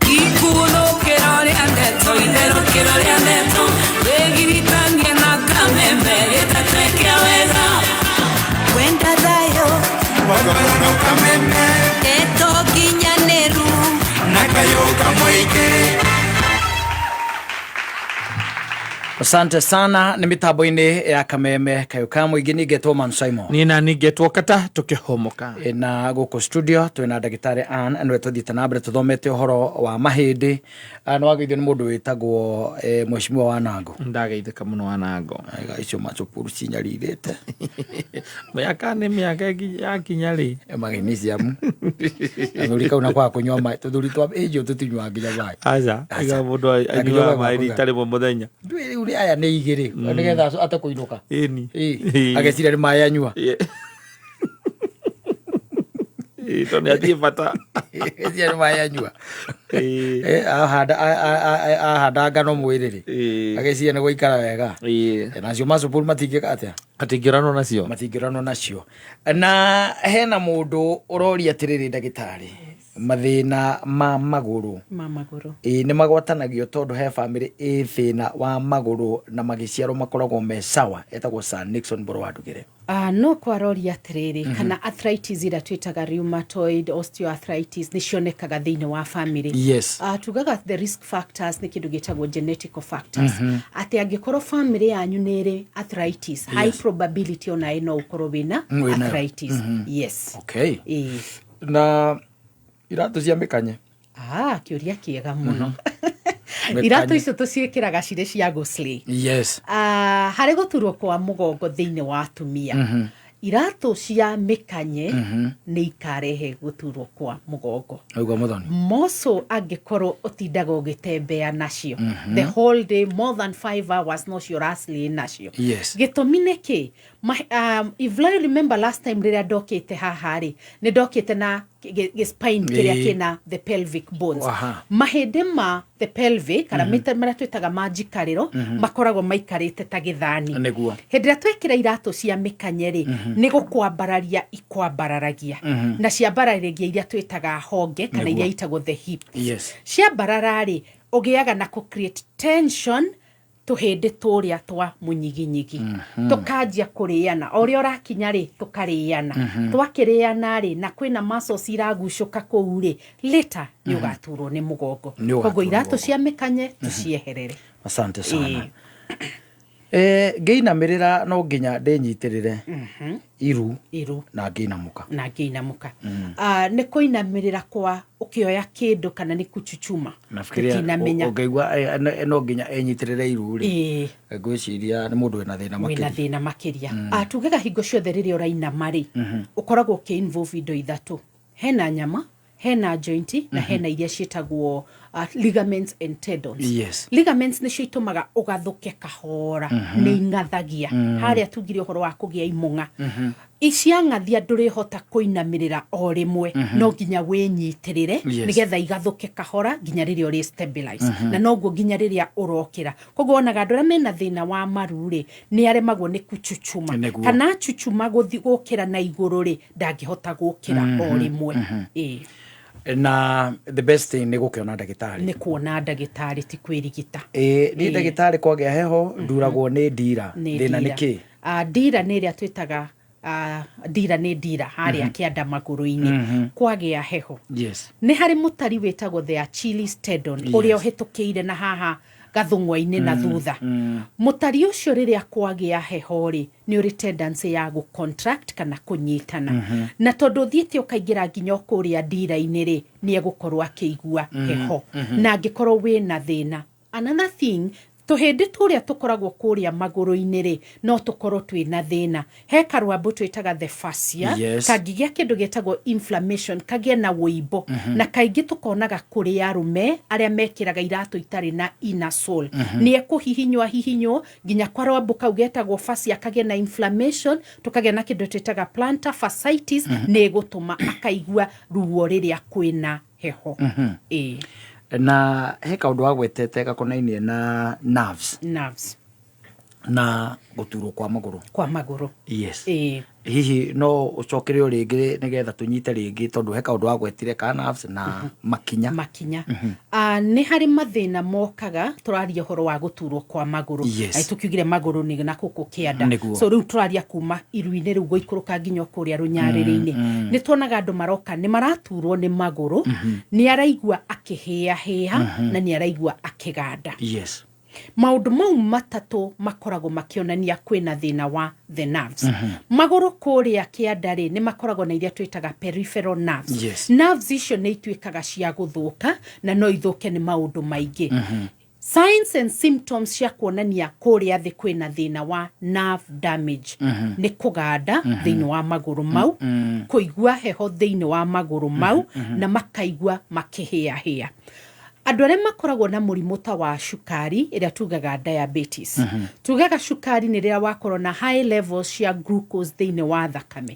Ikunũkĩro rĩa ndeto, itherũkĩro rĩa ndeto, wĩgiritanie na Kameme gĩtatũ kĩa wega. Wenda thayũ, ndeto nginyanĩru. Na kayũ kamũingĩ. Asante sana. Nĩ mĩtambo-inĩ ya Kameme kayũ ka mũingĩ, ningetwo Man Simon. Niĩ na ningetwo Kata tũkĩhomoka. Na gũkũ studio twĩna ndagĩtarĩ Ann, nĩwe tũthiĩte na mbere tũthomete ũhoro wa mahĩndĩ. Nĩ wageithio nĩ mũndũ wĩtagwo mheshimiwa Wanango. Ndageithĩka mũno, Wanango. Aiga icio macukuru cinyarirĩte. Mĩaka nĩ mĩaka yakinya rĩ. Magnesium athuri kau na kwaga kũnyua maĩ, tũthuri twa ĩnjũ tũtinyuaga nginya maĩ. Aca, iga mũndũ anyuaga maĩ rita rĩmwe mũthenya. Ndũĩ rĩu aya nĩ igĩrĩ nĩgetha ate kũinũka. Ĩni. Ĩ, ageciria nĩ maĩ anyua. Ĩ, tondũ nĩ athiĩ bata. Ageciria nĩ maĩ anyua. Ahanda ngano mwĩrĩ rĩ, ageciria nĩ gũikara wega. Nacio macukuru matingĩka atĩa? Atingĩranwo nacio. Matingĩranwo nacio. Na hena mũndũ ũroria atĩrĩrĩ, ndagĩtarĩ, mathĩna ma magũrũ. Ma magũrũ. Ĩ nĩ magwatanagio? Tondũ he bamĩrĩ ĩ thĩna wa magũrũ na magĩciarwo makoragwo me sawa. Etagwo Sir Nixon Mboro wa Ndugĩre. No kwaroria atĩrĩrĩ, kana arthritis ĩrĩa twĩtaga rheumatoid, osteoarthritis nĩ cionekaga thĩinĩ wa family. Tugaga the risk factors nĩ kĩndũ gĩtagwo genetical factors, atĩ angĩkorwo family yanyu nĩ ĩrĩ arthritis, high probability onawe no ũkorwo wĩna Wĩnayo. arthritis. Yes. Ĩĩ. Na iratũ cia mĩkanye? Ah, kĩũria kĩega mũno. Mĩkanye. Iratũ icio tũciĩkĩraga cirĩ cia gũslay. Ah, harĩ gũturwo kwa mũgongo thĩinĩ wa atumia, iratũ cia mĩkanye nĩ ikarehe gũturwo kwa mũgongo. Aigua mũthoni. Moco angĩkorwo ũtindaga ũgĩtembea nacio the whole day, more than 5 hours, nocio ũraslay nacio. Gĩtũmi nĩ kĩ? If I remember last time rĩrĩa ndokĩte haha rĩ, nĩ ndokĩte na gĩ spine kĩrĩa kĩna the pelvic bones. Mahĩndĩ ma the pelvic kana marĩa twĩtaga ma njikarĩro makoragwo maikarĩte ta gĩthani. Hĩndĩ ĩrĩa twekĩra iratũ cia mĩkanye rĩ, nĩ gũkwambararia ikwambararagia na ciambararagia iria twĩtaga honge kana iria itagwo the hip. Ciambarara rĩ, ũgĩaga na kũ create tension tũhĩndĩ tũrĩa twa mũnyiginyigi, tũkanjia kũrĩana o ũrĩa ũrakinya rĩ, tũkarĩana. Twakĩrĩana rĩ, na kwĩna muscles iragucũka kũu rĩ, later nĩ ũgaturwo nĩ mũgongo. Nĩ ũgaturwo Koguo iratũ mũgongo. cia mĩkanye tũcieherere. Asante sana. Ngĩinamĩrĩra no nginya ndĩnyitĩrĩre iru? Iru. Na ngĩinamũka? Na ngĩinamũka. Ah, nĩ kũinamĩrĩra kwa ũkĩoya kĩndũ kana nĩ kuchuchuma? Nafikiria Tũtinamenya. ũngĩigua no nginya enyitĩrĩre iru rĩ, ngwĩciria nĩ mũndũ wĩna thĩna wĩna makĩria. Thĩna makĩria. Ah, tugaga hingo ciothe rĩrĩa ũrainama rĩ, ũkoragwo ũkĩ involve indo ithatũ: hena nyama, hena joint, na hena iria ciĩtagwo ligaments and tendons. Ligaments nĩcio itũmaga ũgathũke kahora, nĩ ing'athagia. Harĩa tugire ũhoro wa kũgĩa imũng'a, iciang'athia ndũrĩhota kũinamĩrĩra o rĩmwe, no nginya wĩnyitĩrĩre nĩgetha igathũke kahora nginya rĩrĩa ũrĩ stabilize, na noguo nginya rĩrĩa ũrokĩra. Koguo wonaga andũ arĩa mena thĩna wa maru rĩ, nĩ aremagwo nĩ kuchuchuma, kana achuchuma gũthi gũkĩra na igũrũ rĩ, ndangĩhota gũkĩra o rĩmwe. Ĩĩ. Na the best thing nĩ gũkĩona ndagĩtarĩ. Nĩ kuona ndagĩtarĩ, ti kwĩrigita. Ĩĩ, niĩ ndagĩtarĩ, kwagĩa heho nduragwo nĩ ndira. Nĩ Thĩna nĩ ndira. kĩ? Ah, ndira nĩ ĩrĩa twĩtaga, ndira nĩ ndira harĩa kĩanda magũrũ-inĩ kwagĩa heho. Nĩ harĩ mũtari wĩtagwo the Achilles tendon, ũrĩa ũhĩtũkĩire na haha gathũng'wa-inĩ na thutha. Mũtari ũcio rĩrĩa kwagĩa heho rĩ, nĩ ũrĩ tendency ya gũ contract kana kũnyitana, na tondũ ũthiĩte ũkaingĩra nginya o kũrĩa ndira-inĩ rĩ, nĩ egũkorwo akĩigua heho na angĩkorwo wĩna thĩna. Another thing, tũhĩndĩ tũrĩa tũkoragwo kũrĩa magũrũ-inĩ rĩ, no tũkorwo twĩna thĩna. He karwambũ twĩtaga the fascia, kangĩgĩa kĩndũ gĩtagwo inflammation, kagĩe na wũimbo, na kaingĩ tũkonaga kũrĩ arũme arĩa mekĩraga iratũ itarĩ na inner sole. Nĩ ekũhihinywo ahihinywo nginya karwambũ kau getagwo fascia kagĩe na inflammation, tũkagĩa na kĩndũ twĩtaga plantar fasciitis. Nĩ ĩgũtũma akaigua ruo rĩrĩa kwĩna heho. Ĩĩ. Na he kaũndũ wagwetete gakonainie na nerves. Nerves. Na gũturwo kwa magũrũ. Kwa magũrũ. Ĩĩ. Hihi no ũcokere o rĩngĩ nĩgetha tũnyite rĩngĩ, tondũ he kaũndũ wagwetire ka nerves na makinya. Makinya. Nĩ harĩ mathĩna mokaga. Tũraria ũhoro wa gũturwo kwa magũrũ. Ai, tũkiugire magũrũ nĩ na gũkũ kĩanda. So rĩu tũraria kuma iru-inĩ rĩu gũikũrũka nginya o kũrĩa rũnyarĩrĩ-inĩ. Nĩ tuonaga andũ maroka nĩ maraturwo nĩ magũrũ, nĩ araigua akĩhĩahĩa na nĩ araigua akĩganda. Maũndũ mau matatũ makoragwo makĩonania kwĩna thĩna wa the nerves. Magũrũ kũrĩa kĩanda rĩ, nĩ makoragwo na iria twĩtaga peripheral nerves. Nerves icio nĩ ituĩkaga cia gũthũka, na no ithũke nĩ maũndũ maingĩ. Signs and symptoms cia kuonania kũrĩa thĩ kwĩna thĩna wa nerve damage nĩ kũganda thĩinĩ wa magũrũ mau, kũigua heho thĩinĩ wa magũrũ mau, na makaigua makĩhĩahĩa. Andũ arĩa makoragwo na mũrimũ ta wa cukari, ĩrĩa tugaga diabetes, tugaga cukari nĩ rĩrĩa wakorwo na high levels cia glucose thĩinĩ wa thakame.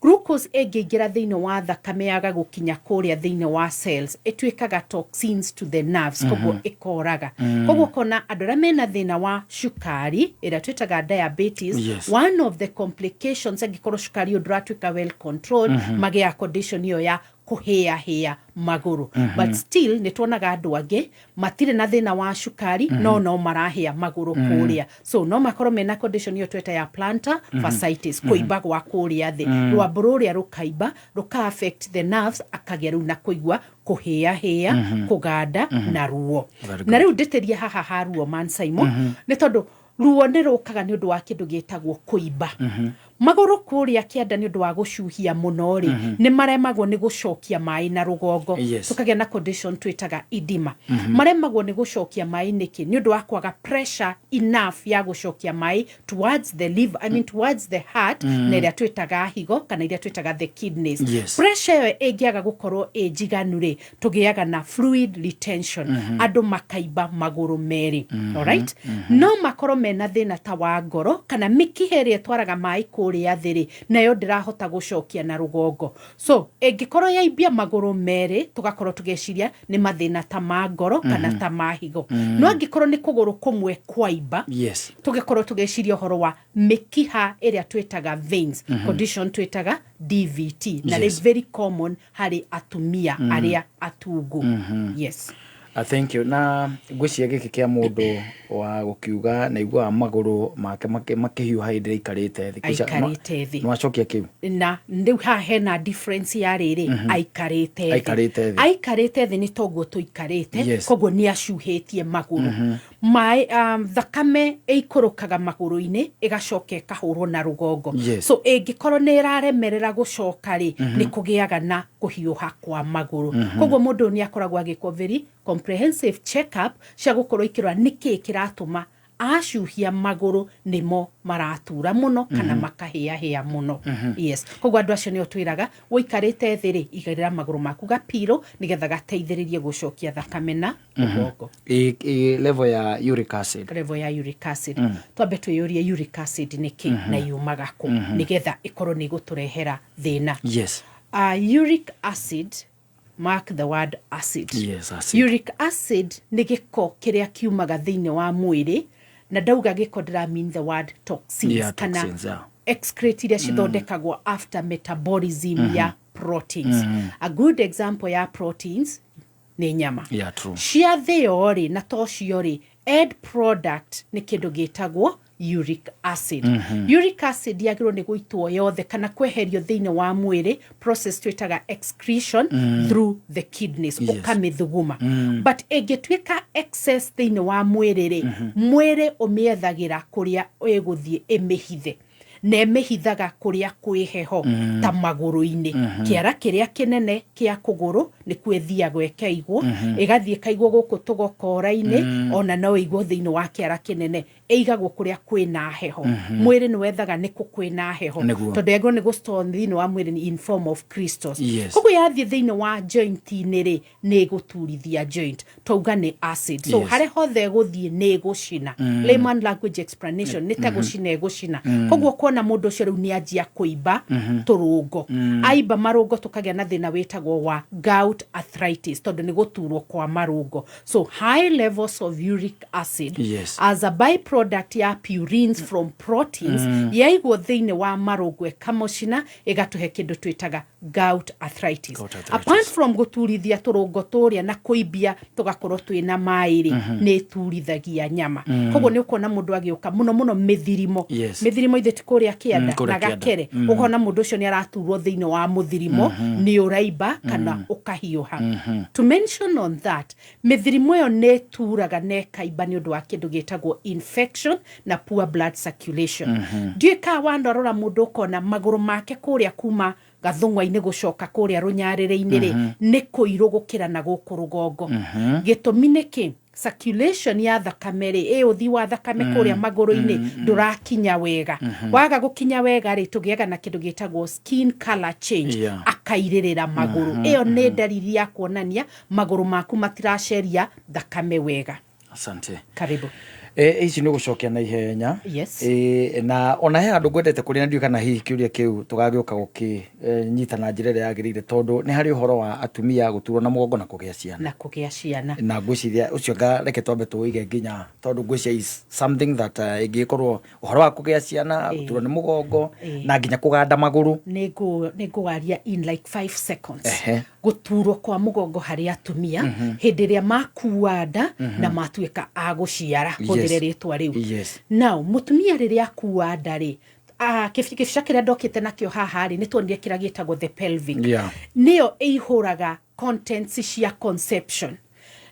Glucose ĩngĩingĩra thĩinĩ wa thakame yaga gũkinya kũrĩa thĩinĩ wa cells, ĩtuĩkaga toxins to the nerves, koguo ĩkoraga. Koguo kona andũ arĩa mena thĩna wa cukari, ĩrĩa twĩtaga diabetes, one of the complications, angĩkorwo cukari ũyũ ndũratuĩka well controlled, magĩaga condition ĩyo ya kũhĩahĩa magũrũ. But still nĩ tuonaga andũ angĩ matirĩ na thĩna wa cukari, no marahĩa magũrũ kũrĩa, so no makorwo mena condition ĩyo tweta ya plantar fasciitis, kũimba gwa kũrĩa thĩ, rwambũ rũrĩa rũkaimba, rũka affect the nerves, akagĩa rĩu na kũigua kũhĩahĩa, kũganda na ruo. Very Na rĩu ndĩtĩrie haha ha ruo, man Simon, nĩ tondũ ruo nĩ rũkaga nĩ ũndũ wa kĩndũ gĩtagwo kũimba magũrũ kũrĩa kĩanda. Nĩ ũndũ wa gũcuhia mũno rĩ, nĩ maremagwo nĩ gũcokia maĩ na rũgongo. Tũkagĩa na condition twĩtaga edema. Maremagwo nĩ gũcokia maĩ nĩkĩ? Nĩ ũndũ wa kwaga pressure enough ya gũcokia maĩ towards the liver, I mean towards the heart, na ĩrĩa twĩtaga higo kana iria twĩtaga the kidneys. Pressure ĩyo ĩngĩaga gũkorwo ĩ njiganu rĩ, tũgĩaga na fluid retention, andũ makaimba magũrũ merĩ. Alright, no makorwo mena thĩna ta wa ngoro kana mĩkiha ĩrĩa ĩtwaraga maĩ kũrĩa thĩ rĩ, nayo ndĩrahota gũcokia na rũgongo. So ĩngĩkorwo yaimbia magũrũ merĩ, tũgakorwo tũgĩciria nĩ mathĩna ta ma ngoro kana ta ma higo. No angĩkorwo nĩ kũgũrũ kũmwe kwaimba, tũgĩkorwo tũgĩciria ũhoro wa mĩkiha ĩrĩa twĩtaga veins, condition twĩtaga DVT, na nĩ very common harĩ atumia arĩa atungu. Yes. Thank you. Na ngwĩciria gĩkĩ kĩa mũndũ wa gũkiuga na iguaga magũrũ make makĩhiũha hĩndĩ ĩrĩa aikarĩte thĩ. Aikarĩte thĩ. Nĩwacokia kĩu. Na rĩu haha hena difference ya rĩrĩ aikarĩte thĩ. Aikarĩte thĩ. Aikarĩte thĩ nĩ toguo tũikarĩte. Koguo nĩ acuhĩtie magũrũ, maĩ, thakame ĩikũrũkaga magũrũ-inĩ ĩgacoka ĩkahũrwo na rũgongo. So ĩngĩkorwo nĩ ĩraremerera gũcoka rĩ, nĩ kũgĩaga na kũhiũha kwa magũrũ. Koguo mũndũ ũyũ nĩ akoragwo agĩkwo very comprehensive check up cia gũkorwo ikĩrora nĩkĩĩ kĩratũma Acuhia magũrũ nĩmo maratura mũno kana makahĩahĩa mũno. Yes, koguo andũ acio nĩo twĩraga, ũikarĩte thĩ rĩ, igĩrĩra magũrũ maku gapiro nĩgetha gateithĩrĩrie gũcokia thakame na mũgongo. Level ya uric acid. Level ya uric acid. Twambe twĩyũrie, uric acid nĩ kĩ na yumaga kũ, nĩgetha ĩkorwo nĩ ĩgũtũrehera thĩna? Uric acid, mark the word acid. Yes, acid. Uric acid nĩ gĩko kĩrĩa kiumaga thĩinĩ wa mwĩrĩ, na ndauga gĩko ndĩra mean the word toxins, kana toxins, yeah. Excrete iria cithondekagwo after metabolism ya proteins. A good example ya proteins nĩ nyama. Yeah, true. Ciathĩo rĩ, na to cio rĩ, end product nĩ kĩndũ gĩtagwo uric acid. Uric acid yagĩrĩirwo nĩ gũitwo yothe kana kweherio thĩinĩ wa mwĩrĩ, process twĩtaga excretion through the kidneys. Ũkamĩthuguma. But ĩngĩtuĩka excess thĩinĩ wa mwĩrĩ rĩ, mwĩrĩ ũmĩethagĩra kũrĩa ĩgũthiĩ ĩmĩhithe, na ĩmĩhithaga kũrĩa kwĩ heho, ta magũrũ-inĩ. Kĩara kĩrĩa kĩnene kĩa kũgũrũ nĩkuo ĩthiagwo ĩkaigwo, ĩgathiĩ ĩkaigwo gũkũ tũgokora-inĩ, ona no ĩigwo thĩinĩ wa kĩara kĩnene. Ĩigagwo kũrĩa kwĩna heho. Mwĩrĩ nĩ wethaga nĩkũ kwĩna heho, tondũ yagĩrĩirwo nĩ gũstore thĩinĩ wa mwĩrĩ in form of crystals. Koguo yathiĩ thĩinĩ wa joint-inĩ rĩ, nĩ ĩgũturithia joint. Twauga nĩ acid, so harĩa hothe ĩgũthiĩ nĩ ĩgũcina. Layman language explanation, nĩ ta gũcina ĩgũcina. Koguo kuona mũndũ ũcio rĩu nĩ anjia kũimba tũrũngo, aimba marũngo, tũkagĩa na thĩna wĩtagwo wa gout arthritis, tondũ nĩ gũturwo kwa marũngo. So high levels of uric acid as a byproduct ya purines from proteins, yaigwo thĩinĩ wa marũngo ĩkamũcina, ĩgatũhe kĩndũ twĩtaga gout arthritis. Gout arthritis. Apart from gũturithia tũrũngo tũrĩa na kũimbia tũgakorwo twĩna maĩ rĩ, nĩ ĩturithagia nyama. Koguo nĩ ũkuona mũndũ agĩũka, mũno mũno mĩthirimo. Mĩthirimo ithe ti kũrĩa kĩanda Kũrĩa na kĩanda. gakere, ũkona mũndũ ũcio nĩ araturwo thĩinĩ wa mũthirimo, nĩ ũraimba kana ũkahiũha. To mention on that, mĩthirimo ĩyo nĩ ĩturaga na ĩkaimba nĩ ũndũ wa kĩndũ gĩtagwo infection na poor blood circulation. Ndiũĩ kana wanarora mũndũ ũkona magũrũ make kũrĩa kuma gathũng'wa-inĩ gũcoka kũrĩa rũnyarĩrĩ-inĩ rĩ, nĩ kũirũ gũkĩra na gũkũ rũgongo. Gĩtũmi nĩ kĩ? Circulation ya thakame rĩ, ĩ ũthii wa thakame kũrĩa magũrũ-inĩ ndũrakinya wega. Waga gũkinya wega rĩ, tũgĩaga na kĩndũ gĩtagwo skin color change. Akairĩrĩra magũrũ. Ĩyo nĩ ndariri ya kuonania magũrũ maku matiraceria thakame wega. Asante. Karibu. Ici nĩ gũcokia na ihenya. Yes. Na ona he handũ ngwendete kũrĩa, na ndiũĩ kana hihi kĩũria kĩu tũgagĩũka gũkĩnyita na njĩra ĩrĩa yagĩrĩire, tondũ nĩ harĩ ũhoro wa atumia gũturwo na mũgongo na kũgĩa ciana. Na kũgĩa ciana. Na ngwĩciria ũcio nga reke twambe tũwĩige nginya, tondũ ngwĩciria is something that ĩngĩkorwo ũhoro wa kũgĩa ciana, gũturwo nĩ mũgongo, na nginya kũganda magũrũ. Nĩ ngũwaria in like 5 seconds. Gũturwo kwa mũgongo harĩ atumia hĩndĩ ĩrĩa makua nda na matuĩka a gũciara, hũthĩre rĩtwa rĩu. Now mũtumia rĩrĩa akua nda rĩ, kĩbica kĩrĩa ndokĩte nakĩo haha rĩ, nĩ tuonire kĩrĩa gĩtagwo the pelvic, nĩyo ĩihũraga contents cia conception,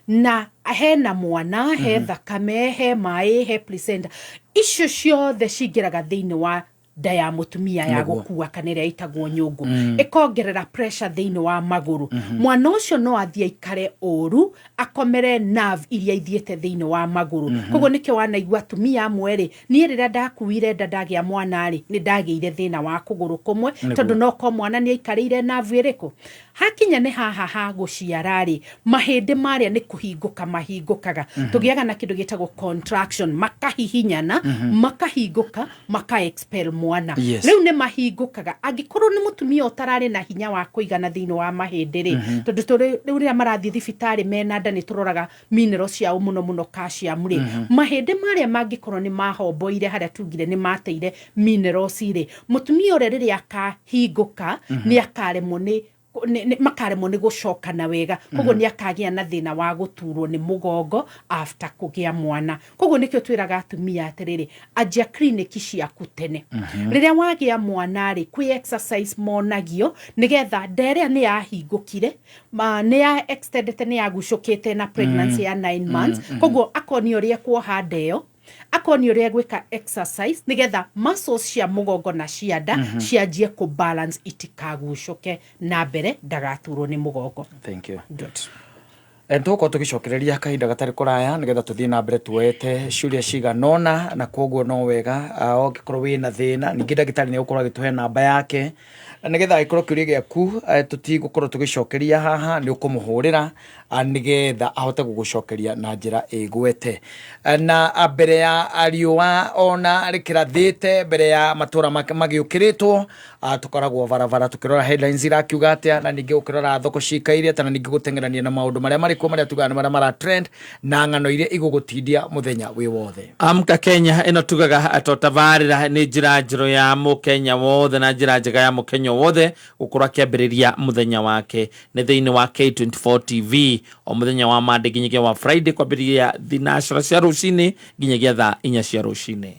na hena mwana, he thakame, he maĩ, he placenta. Icio ciothe cingĩraga thĩinĩ wa nda ya mũtumia ya gũkua, kana ĩrĩa ĩtagwo nyũngũ, ĩkongerera pressure thĩinĩ wa magũrũ. Mwana ũcio no athiĩ aikare ũru, akomere nerve iria ithiĩte thĩinĩ wa magũrũ. Koguo nĩkĩo wanaigua atumia amwe rĩ, niĩ rĩrĩa ndakuire nda ndagĩa mwana rĩ, nĩ ndagĩire thĩna wa kũgũrũ kũmwe, tondũ no ko mwana nĩ aikarĩire nerve ĩrĩkũ. Hakinya nĩ haha ha gũciara rĩ, mahĩndĩ marĩa nĩ kũhingũka mahingũkaga. Tũgĩaga na kĩndũ gĩtagwo contraction, makahihinyana, makahingũka, maka expel mwana. Rĩu nĩ mahingũkaga. Angĩkorwo nĩ mũtumia ũtararĩ na hinya wa kũigana thĩinĩ wa mahĩndĩ rĩ, tondũ rĩu rĩrĩa marathiĩ thibitarĩ mena nda, nĩ tũroraga mineral ciao, mũno mũno calcium rĩ, mahĩndĩ marĩa mangĩkorwo nĩ mahomboire, harĩa tugire nĩ mateire minerals rĩ, mũtumia ũrĩa rĩrĩa akahingũka nĩ akaremwo nĩ makaremwo nĩ gũcokana wega. Koguo nĩ akagĩa na thĩna wa gũturwo nĩ mũgongo after kũgĩa mwana. Koguo nĩkĩo twĩraga atumia atĩrĩrĩ, anjia clinic ciaku tene rĩrĩa wagĩa mwana rĩ. Kwĩ exercise monagio nĩgetha nda ĩrĩa nĩ yahingũkire, nĩ ya extendete, nĩ yagucũkĩte na pregnancy ya 9 months. Koguo akonio ũrĩa kuoha nda ĩyo, akonio ũrĩa gwĩka exercise nĩgetha muscles cia mũgongo na cia nda cianjie kũ balance, itikagucũke na mbere, ndagaturwo nĩ mũgongo. Thank you. Good. Tũgũkorwo tũgĩcokereria kahinda gatarĩ kũraya nĩgetha tũthiĩ na mbere tuoete ciũria cigana ũna, na koguo no wega ũngĩkorwo wĩna thĩna, ningĩ ndagĩtarĩ nĩ egũkorwo agĩtũhe namba yake nĩgetha angĩkorwo kĩũria gĩaku tũtigũkorwo tũgĩcokeria haha, nĩ ũkũmũhũrĩra nĩgetha ahote gũgũcokeria na njĩra ĩgwete. Na mbere ya riũa ona rĩkĩrathĩte, mbere ya matũra magĩũkĩrĩtwo, tũkoragwo barabara tũkĩrora headlines irakiuga atĩa, na ningĩ gũkĩrora thoko cikaire atĩa, na ningĩ gũteng'erania na maũndũ marĩa marĩ kuo marĩa tugaga nĩ marĩa mara trend na ng'ano iria igũgũtindia mũthenya wĩ wothe. Amka Kenya ĩno tugaga to tabarĩra nĩ njĩra njerũ ya mũkenya wothe na njĩra njega ya mũkenya wothe gũkorwo akĩambĩrĩria mũthenya wake nĩ thĩinĩ wa K24 TV o mũthenya wa Monday nginyagia wa Friday kwambĩrĩria thinacara cia rũcinĩ nginyagia thaa 4 cia rũcinĩ.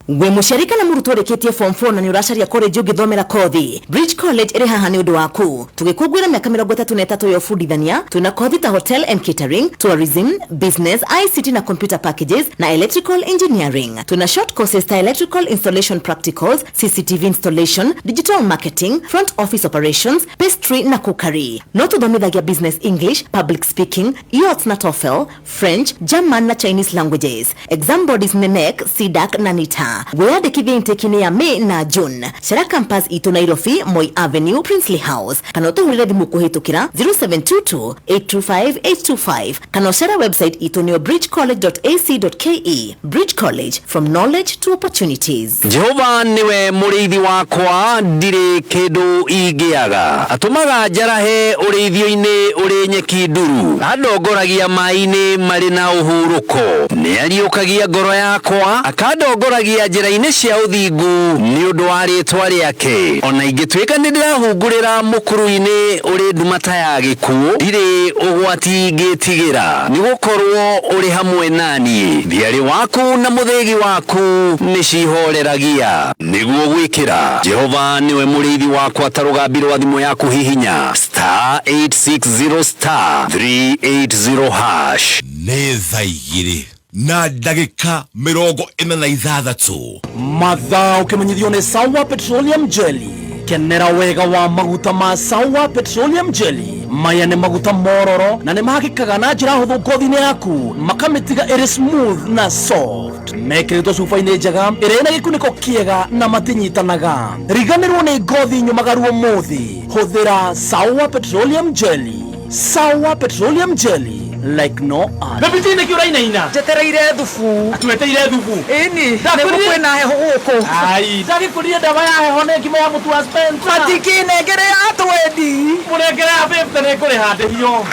Wĩ mũciari kana mũrutwo ũrĩkĩtie form 4 na nĩ ũracaria college ũngĩthomera kothi, Bridge College ĩrĩ haha nĩ ũndũ waku. Tũgĩkũngũĩra mĩaka 33 ya ũbundithania, twĩna kothi ta hotel and catering, tourism, business, ICT na computer packages na electrical engineering. Twĩna short courses ta electrical installation practicals, CCTV installation, digital marketing, front office operations, pastry na cookery. No tũthomithagia business English, public speaking, IELTS na TOEFL, French, German na Chinese languages. Exam bodies nĩ NEC, CDAC na NITA. Wĩyandĩkithie intake-inĩ ya May na June. Cera campus itũ Nairobi, Moi Avenue, Princely House, kana ũtũhũrĩre thimũ kũhĩtũkĩra 0722 825 825 kana ũcere website itũ nĩyo bridgecollege.ac.ke. Bridge College, from knowledge to opportunities. Jehova niwe mũrĩithi wakwa, ndirĩ kĩndũ ingĩaga. Atũmaga njarahe ũrĩithio-inĩ ũrĩ nyeki nduru, andongoragia maĩ-inĩ marĩ na ũhurũko. Nĩariũkagia ngoro yakwa, akandongoragia njĩra-inĩ cia ũthingu nĩ ũndũ wa rĩĩtwa rĩake. Ona ingĩtuĩka nĩ ndĩrahungurĩra mũkuru-inĩ ũrĩ nduma ta ya gĩkuũ, ndirĩ ũgwati ingĩtigĩra, nĩgũkorwo ũrĩ hamwe naniĩ. Thiarĩ waku na mũthĩgi waku nĩcihoreragia. Nĩguo gwĩkĩra Jehova nĩwe mũrĩithi wakwa ta rũgambi rwa thimũ yaku hihinya star 860 star 380 hash. Nĩ thaa 2 na ndagĩka 46. Mathaa ũkĩmenyithio nĩ Sawa Petroleum Jelly. Kenera wega wa maguta ma Sawa Petroleum Jelly. Maya nĩ maguta mororo na nĩ mahakĩkaga na njĩra hũthũ ngothi-inĩ yaku, makamĩtiga ĩrĩ smooth na soft. Mekĩrĩtwo cuba-inĩ njega ĩrĩa ĩna gĩkunĩko kĩega na matinyitanaga. Riganĩrwo nĩ ngothi nyũmagaru ũmũthĩ. Hũthĩra Sawa Petroleum Jelly. Sawa Petroleum Jelly, like no other. Baby T, nĩkĩ ũrainaina? Njetereire thubu. Tweteire thubu. Ĩni, nĩguo kwĩna heho gũkũ. Ai, ndagĩkũrire ndawa ya heho nĩ ngima ya mũtu wa Spencer. Matikĩnengere ya twendi. Mũnengere ya 50 nĩngũrĩha ndĩhio.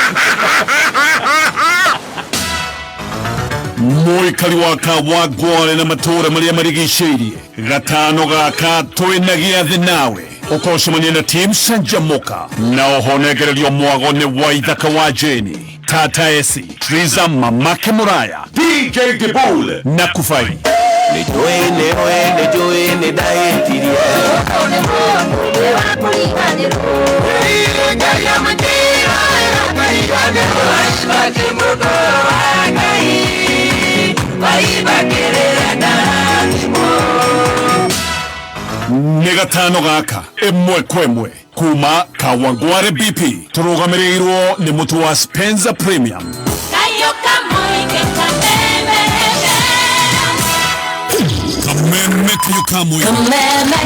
Mũikari wa Kawangware na matũũra marĩa marigicĩirie, gatano gaka twĩna gĩathĩ nawe ũkocemania na team Canjamũka na ũhonegererio mwago nĩ Waithaka wa Jeni, Tata Esi, Triza Mamake Muraya, DJ Dibul na Kufai. Nĩ gatano gaka ĩmwe kwa ĩmwe kuma Kawangware BP tũrũgamĩrĩirwo nĩ mũtu wa Spencer Premium. Kameme kayo kamwe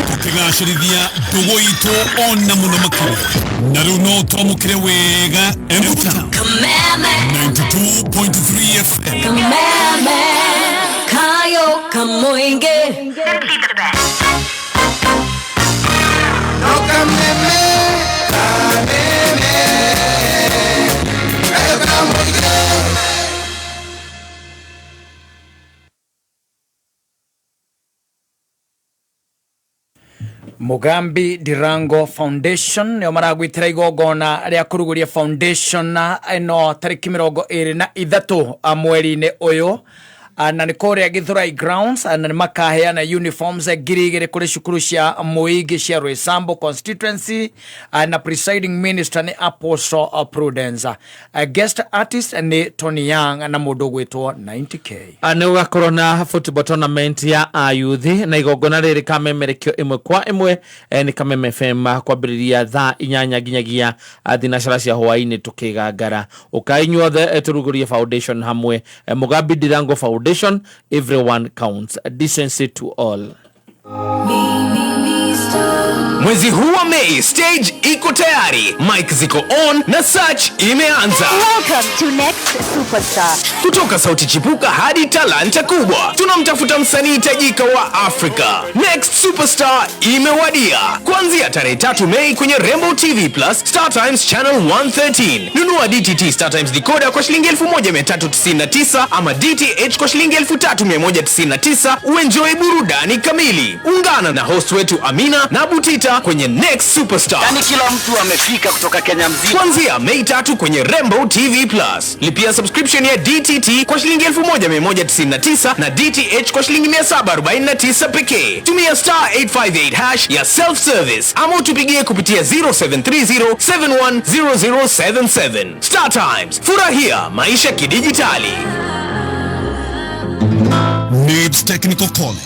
tũkĩgacĩrithia ndũgũ itũ ona mũno makĩria, na rĩu no twamũkĩre wega Embu Town 92.3 FM. Kameme kayo kamoinge. No kameme, kameme, kayo kamoinge. Mugambi Dirango Foundation nĩo maragwĩtĩra igongona rĩa kũrugũria foundation ĩno tarĩki 23 mweri-inĩ ũyũ. Na nĩ kũrĩa Githurai Grounds, na nĩ makaheana uniforms 2,000 kũrĩ cukuru cia mũingĩ cia Roysambu constituency, na presiding minister nĩ Apostle Prudence. Guest artist nĩ Tony Young na mũndũ ũgwĩtwo 90K. Nĩ gũgakorwo na football tournament ya ayuthi, na igongona rĩrĩ kamemerekio ĩmwe kwa ĩmwe nĩ Kameme FM kwambĩrĩria thaa 8 nginyagia thinacara cia hwaĩ-inĩ tũkĩgangara. Ũkai inyuothe, tũrugũrie foundation hamwe, Mugambi Ndirango Foundation. Everyone counts, decency to all. Mwezi huu wa Mei, stage iko tayari, mic ziko on na search imeanza. Welcome to Next Superstar. Kutoka sauti chipuka hadi talanta kubwa, tunamtafuta msanii tajika wa Afrika. Next Superstar imewadia kuanzia tarehe 3 Mei kwenye Rembo TV Plus, Star Times Channel 113. Nunua DTT Star Times decoder kwa shilingi 1399 ama DTH kwa shilingi 3199 uenjoy burudani kamili. Ungana na host wetu Amina na Butita kwenye Next Superstar. Yani kila mtu amefika kutoka Kenya mzima. Kuanzia Mei 3 kwenye Rembo TV Plus. Lipia subscription ya DTT kwa shilingi 1199 na DTH kwa shilingi 749 pekee. Tumia star 858 hash ya self service ama utupigie kupitia 0730 710077. Star Times, furahia maisha kidijitali. NIBS Technical College.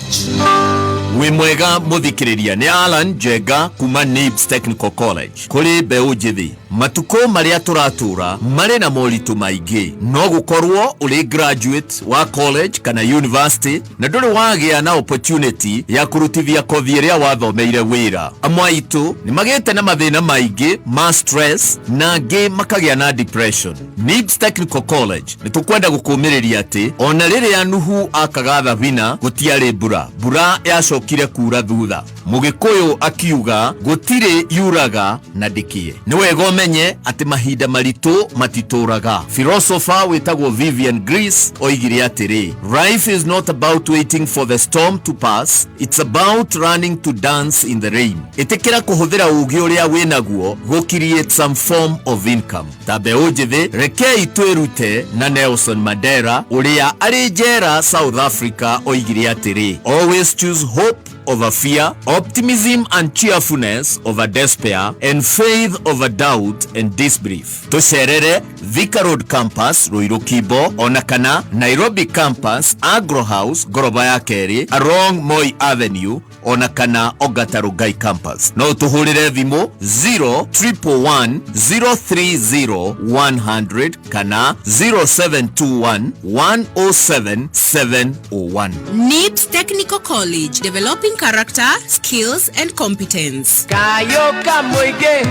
Wĩ mwega mũthikĩrĩria, nĩ Alan Njenga kuma NIBS Technical College. Kũrĩ mbeũ njĩthĩ, matukũ marĩa tũratũra marĩ na moritũ maingĩ. No gũkorwo ũrĩ graduate wa college kana university na ndũrĩ wagĩa na opportunity ya kũrutithia kothi ĩrĩa wathomeire wĩra. Amwe aitũ nĩ magĩte na mathĩna maingĩ ma stress na angĩ makagĩa na depression. NIBS Technical College nĩ tũkwenda gũkũmĩrĩria atĩ ona rĩrĩa Nuhu akaga thabina gũtiarĩ mbura, mbura yacokire kura thutha. Mũgĩkũyũ akiuga gũtirĩ yuraga na ndĩkĩe. Nĩ wega ũmenye atĩ mahinda maritũ matitũraga. Philosopher wĩtagwo Vivian Greece oigire atĩrĩ, "Life is not about waiting for the storm to pass, it's about learning to dance in the rain." Ĩtĩkĩra kũhũthĩra ũũgĩ ũrĩa wĩnaguo gũ create some form of income. Ta mbeũ njĩthĩ, rekei twĩrute na Nelson Mandela ũrĩa arĩ njera South Africa oigire atĩrĩ, "Always choose hope over fear, optimism and cheerfulness over despair, and faith over doubt and disbelief." Tũcerere Thika Road Campus, Ruiru Kimbo, ona kana Nairobi Campus, Agro House, ngoroba ya kerĩ, along Moi Avenue, ona kana Ongata Rongai Campus. No tũhũrĩre thimũ 0 111 030 100 kana 0721 107 701. NIBS Technical College, developing character, skills, and competence. Kayo Kamuige,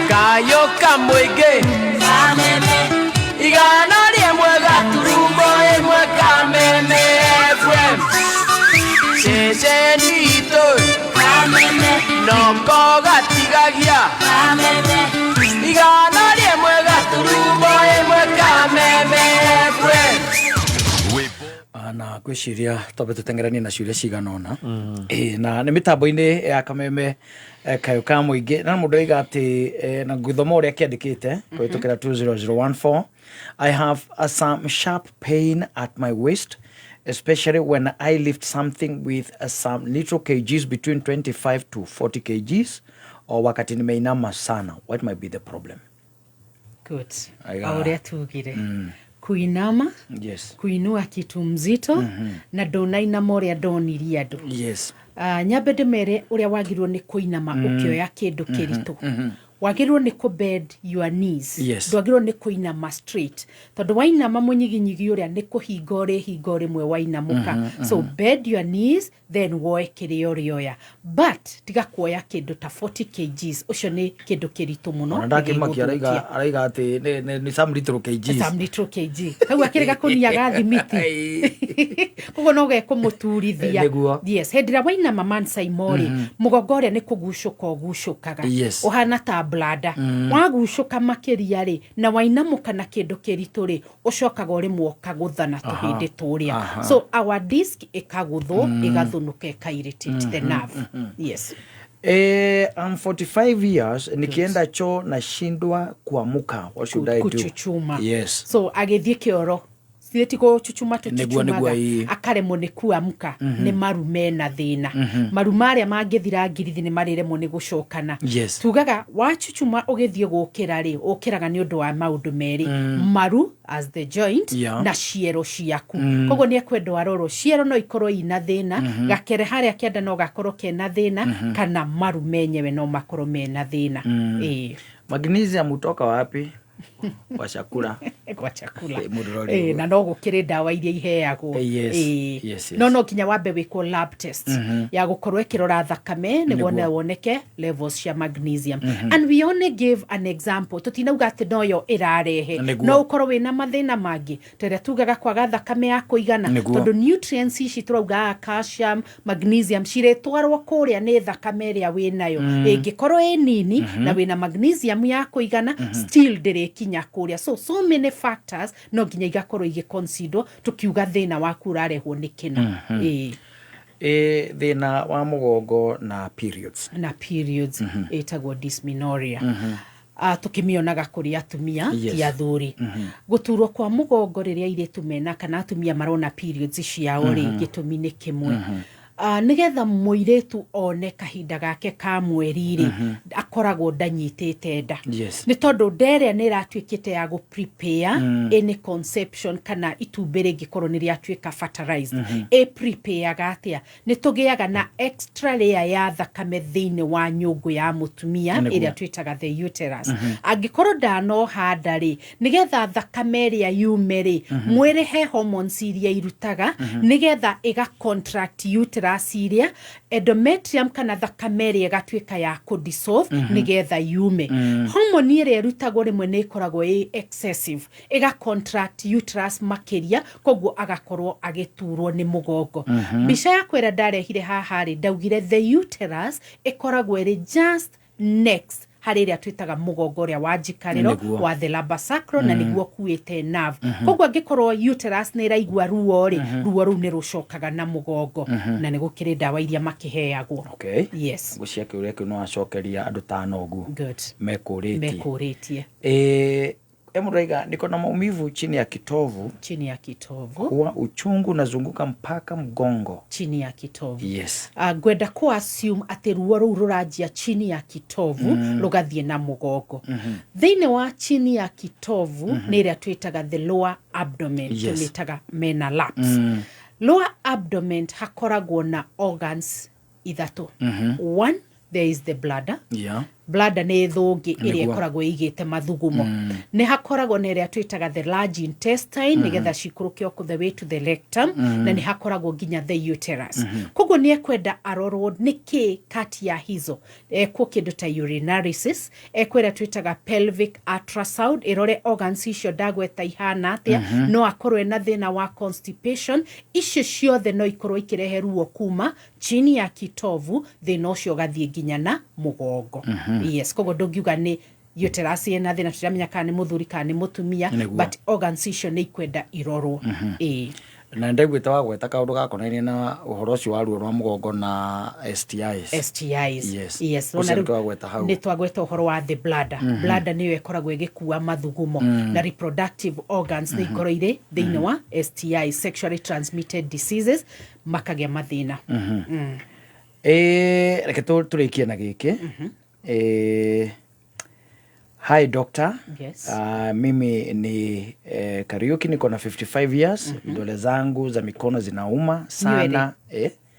Kayo Kamuige, 101.1 Kameme FM, ceceni itũ, noko gatigagia, 101.1 Kameme FM. Na ngwĩciria twambe tũtengeranie na ciũria cigana ũna. Ĩĩ, na nĩ mĩtambo-inĩ ya Kameme, kayũ ka mũingĩ, na mũndũ oiga atĩ na ngũthoma ũrĩa kĩandĩkĩte kũhĩtũkĩra 20014, "I have some sharp pain at my waist, especially when I lift something with some little kgs, between 25 to 40 kgs, or wakati nimeinama sana. What might be the problem?" Good. Aiga. O ũrĩa tugire, kuinama, kuinua kitu mzito, na ndũnainama ũrĩa ndonirie andũ. Nyambe ndĩmere ũrĩa wagĩrĩirwo nĩ kũinama ũkĩoya kĩndũ kĩritũ. Wagĩrĩirwo nĩ kũ bend your knees. Ndwagĩrĩirwo nĩ kũinama straight, tondũ wainama mũnyiginyigi ũrĩa nĩ kũhinga ũrĩhinga o rĩmwe wainamũka. So bend your knees, then woe kĩrĩa ũrĩoya, but tiga kuoya kĩndũ ta 40 kgs, ũcio nĩ kĩndũ kĩritũ mũno. Ona ndakĩmakia. Nĩgĩgũthũkia. Araiga atĩ nĩ some little kgs. Some little kg, kau akĩrĩ gakũnia ga thimiti, koguo no gekũmũturithia. Nĩguo. Yes, hĩndĩ ĩrĩa wainama mansaimo rĩ, mũgongo ũrĩa nĩ kũgucũka ũgucũkaga, ũhana ta blada. Wagucũka makĩria rĩ, na wainamũka na kĩndũ kĩritũ rĩ, ũcokaga ũrĩmwe ũkagũtha na tũhĩndĩ tũrĩa. So our disc ĩkagũthwo, ĩgathũnũka, ĩka irritate the nerve. Yes. I'm 45 years, nikienda choo nashindwa kuamuka. What should I do?" Kuchuchuma. Yes. So agĩthiĩ kĩoro Ti gũcucuma Nĩguo, tũcucumaga, ĩĩ. Akaremwo nĩ kuamka, nĩ maru mena thĩna. Maru marĩa mangĩthira ngirithi nĩ marĩremwo nĩ gũcokana. Tugaga wacucuma ũgĩthiĩ gũkĩra rĩ, ũkĩraga nĩ ũndũ wa maũndũ merĩ, maru as the joint na ciero ciaku. Koguo nĩ ekwendwo arorwo ciero no ikorwo ina thĩna, gakere harĩa kĩanda no gakorwo kena thĩna, kana maru menyewe no makorwo mena thĩna. Ĩĩ. Magnesium hutoka wapi? Kwa chakula. Kwa chakula. Mũndũ ũroria Ĩĩ, ũguo. Na no gũkĩrĩ ndawa iria iheagwo. Yes. No nginya wambe wĩkwo lab test ya gũkorwo ĩkĩrora thakame nĩguo na woneke levels cia magnesium. And we only give an example, tũtinauga atĩ noyo ĩrarehe. No ũkorwo wĩna mathĩna mangĩ ta ĩrĩa tugaga kwaga thakame ya kũigana, tondũ nutrients ici tũrauga, calcium, magnesium, cirĩtwarwo kũrĩa nĩ thakame ĩrĩa wĩnayo. Ĩngĩkorwo ĩ nini na wĩna magnesium ya kũigana, still ndĩrĩkinya kũrĩa. So many factors no nginya igakorwo igĩconsider tũkiuga thĩna waku ũrarehwo nĩ kĩna. Ĩĩ. Thĩna wa mũgongo na periods. Na periods ĩtagwo dysmenorrhea. Tukĩmĩonaga kũrĩ atumia, ti athuri. Gũturwo kwa mũgongo rĩrĩa airĩtu mena kana atumia marona periods ciao rĩ, gĩtũmi nĩ kĩmwe. Nĩgetha mũirĩtu one kahinda gake ka mweri rĩ, akoragwo ndanyitĩte nda. Nĩ tondũ nda ĩrĩa nĩ ĩratuĩkĩte ya gũ prepare any conception, kana itumbĩ rĩngĩkorwo nĩ rĩatuĩka fertilized, ĩ prepareaga atĩa? Nĩ tũgĩaga na extra layer ya thakame thĩinĩ wa nyũngũ ya mũtumia, ĩrĩa twĩtaga the uterus. Angĩkorwo ndanoha nda rĩ, nĩgetha thakame ĩrĩa yume rĩ, mwĩrĩ he hormones iria irutaga nĩgetha ĩga contract uterus iria endometrium, kana thakame ĩrĩa ĩgatuĩka ya kũdissolve nĩgetha yume. Hormone ĩrĩa ĩrutagwo rĩmwe nĩ ĩkoragwo ĩ excessive, ĩga contract uterus makĩria, koguo agakorwo agĩturwo nĩ mũgongo. Mbica yakwa ĩrĩa ndarehire haha rĩ, ndaugire the uterus ĩkoragwo ĩrĩ just next harĩ ĩrĩa twĩtaga mũgongo ũrĩa wa njikarĩro wa the lumbar sacral, na nĩguo kuĩte nerve. Koguo angĩkorwo uterus nĩ ĩraigua ruo rĩ, ruo rũu nĩ rũcokaga na mũgongo, na nĩ gũkĩrĩ ndawa iria makĩheagwo. Yes. Ngũcia kĩũria kĩu no acokeria andũ tano ũguo Good. mekũrĩtie. Mekũrĩtie. Mũraiga niko na maumivu chini ya kitovu. Chini ya kitovu. Huwa uchungu unazunguka mpaka mgongo. Chini ya kitovu. Yes. Ngwenda ku assume atĩ ruo rũu rũranjia chini ya kitovu, rũgathiĩ na mũgongo. Thĩinĩ wa chini ya kitovu nĩ ĩrĩa twĩtaga the lower abdomen, tũmĩtaga mena laps. Lower abdomen hakoragwo na organs ithatũ. One, there is the bladder. Bladder nĩ thũngĩ ĩrĩa ĩkoragwo ĩigĩte mathugumo. Nĩ hakoragwo na ĩrĩa twĩtaga the large intestine, nĩgetha cikũrũke all the way to the rectum, na nĩ hakoragwo nginya the uterus. Koguo nĩ ekwenda arorwo nĩkĩ kati ya hizo. Ekwo kĩndũ ta urinalysis, ekwo ĩrĩa twĩtaga pelvic ultrasound, ĩrore organs icio ndagweta ihana atĩa. No akorwo ena thĩna wa constipation. Icio ciothe no ikorwo ikĩrehe ruo kuma chini ya kitovu, thĩna ũcio ũgathiĩ nginya na mũgongo. Yes, koguo ndũngiuga nĩ uterus ĩna thĩna, tũtiramenya kana nĩ mũthuri kana nĩ mũtumia, but organs icio nĩ ikwenda irorwo, ĩĩ. Na ndaiguĩte wagweta kaũndũ gakonainie na ũhoro ũcio wa ruo rwa mũgongo na STIs. STIs. Yes. Yes. Ũcio Wona rĩu nĩkĩo wagweta hau. Nĩ twagweta ũhoro wa the bladder. Bladder nĩyo ĩkoragwo ĩgĩkua mathugumo, na reproductive organs nĩ ikorwo irĩ thĩinĩ wa STI, sexually transmitted diseases, makagĩa mathĩna. Reke tũrĩkie na gĩkĩ. Hi doctor. Yes. Mimi ni Kariuki, niko na 55 years. Vidole zangu za mikono zinauma sana.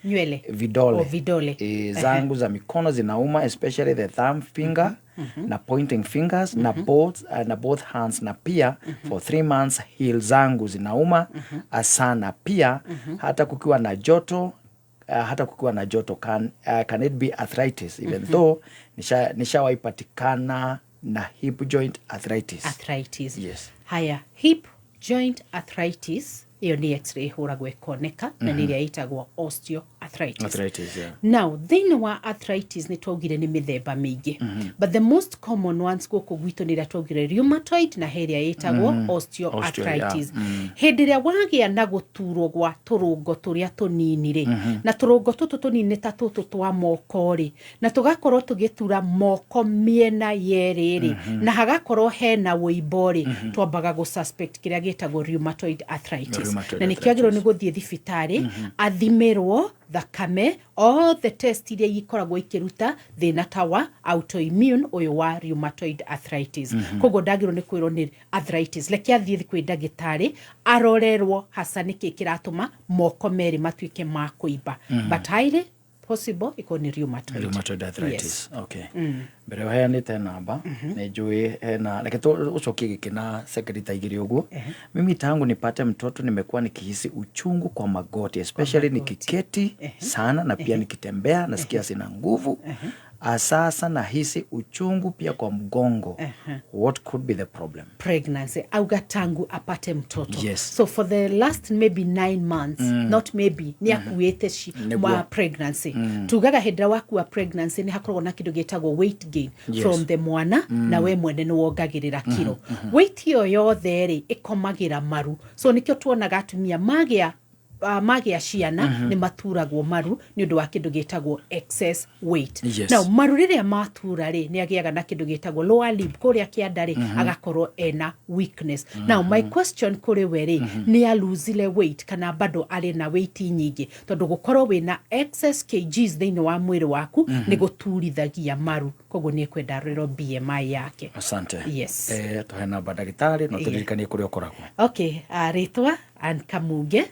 Nywele. Vidole. Oh, vidole. Zangu za mikono zinauma, especially the thumb finger na pointing fingers na both hands, na pia for 3 months heel zangu zinauma sana pia, hata kukiwa na joto. Hata kukiwa na joto. Can it be arthritis, even though nishawahi patikana na hip joint arthritis? Arthritis. Yes. Haya, hip joint arthritis ĩyo nĩ x-ray ĩhũragwo ĩkoneka, na nĩ ĩrĩa ĩtagwo osteoarthritis. arthritis. Arthritis, yeah. Now thĩinĩ wa arthritis nĩ twaugire nĩ mĩthemba mĩingĩ, but the most common ones gũkũ gwitũ nĩ ĩrĩa twaugire rheumatoid na he ĩrĩa ĩtagwo osteoarthritis. Osteo, yeah. Hĩndĩ ĩrĩa wagĩa na gũturwo gwa tũrũngo tũrĩa tũnini rĩ, na tũrũngo tũtũ tũnini nĩ ta tũtũ twa moko rĩ, na tũgakorwo tũgĩtura moko mĩena yerĩ rĩ, na hagakorwo hena wũimbo rĩ, twambaga gũ suspect kĩrĩa gĩtagwo rheumatoid arthritis. Rheumatoid Na nĩkĩo agĩrĩirwo nĩ gũthiĩ thibitarĩ athimĩrwo thakame, all the test iria ikoragwo ikĩruta thĩna ta wa autoimmune ũyũ wa rheumatoid arthritis. Koguo ndagĩrĩirwo nĩ kwĩrwo nĩ arthritis, reke athiĩ kwĩ ndagĩtarĩ arorerwo hasa nĩkĩ kĩratũma moko merĩ matuĩke ma kũimba, but highly possible ĩkorwo nĩ rheumatoid. Rheumatoid arthritis. Yes. Okay. Mbere ũheanĩte namba nĩ njũĩ hena, reke ũcokie gĩkĩ na sekendi ta 2 ũguo. Mimi tangu nipate mtoto nimekuwa nikihisi uchungu kwa magoti, especially nikiketi sana na pia nikitembea nasikia sina nguvu. Sasa nahisi uchungu pia kwa mgongo. What could be the problem? Pregnancy, auga tangu apate mtoto. Yes. So for the last maybe 9 months, not maybe, nĩ akuĩte Nĩguo. wa pregnancy. Tugaga hĩndĩ ĩrĩa wakua pregnancy nĩ hakoragwo na kĩndũ gĩtagwo weight gain from the mwana, na we mwene nĩ wongagĩrĩra kiro. Weight ĩyo yothe rĩ ĩkomagĩra maru, so nĩkĩo tuonaga atumia magĩa ciana nĩ maturagwo maru nĩ ũndũ wa kĩndũ gĩtagwo excess weight. Now maru rĩrĩa matura rĩ, nĩ agĩaga na kĩndũ gĩtagwo lower limb kũrĩa kĩanda rĩ, agakorwo ena weakness. Now my question kũrĩ we rĩ, nĩ aluzile weight kana bado arĩ na weight nyingĩ? Tondũ gũkorwo wĩna excess kgs thĩinĩ wa mwĩrĩ waku nĩ gũturithagia maru, koguo nĩ ekwenda arorerwo BMI yake. Asante. Yes. Tũhe namba ndagĩtarĩ no tũririkanie kũrĩa ũkoragwo. Okay, rĩtwa Ann Kamunge,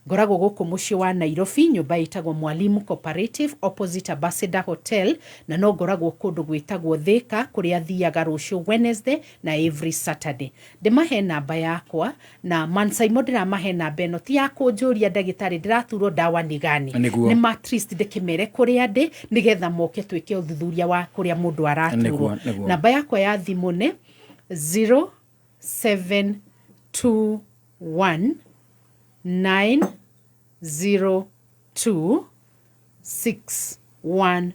ngoragwo gũkũ mũciĩ wa Nairobi, nyũmba ĩtagwo Mwalimu Cooperative, opposite Ambassador Hotel, na no ngoragwo kũndũ gwĩtagwo Thĩka kũrĩa thiaga rũciũ Wednesday na every Saturday. Ndĩmahe namba yakwa na Mansaimo, ndĩramahe namba ĩno ti ya kũnjũria ndagĩtarĩ ndĩraturwo ndawa nĩ gani. Nĩguo. Nĩ ma at least ndĩkĩmere kũrĩa ndĩ nĩgetha moke twĩke ũthuthuria wa kũrĩa mũndũ araturwo. Nĩguo, nĩguo. Namba yakwa ya thimũ nĩ 0721 902 613.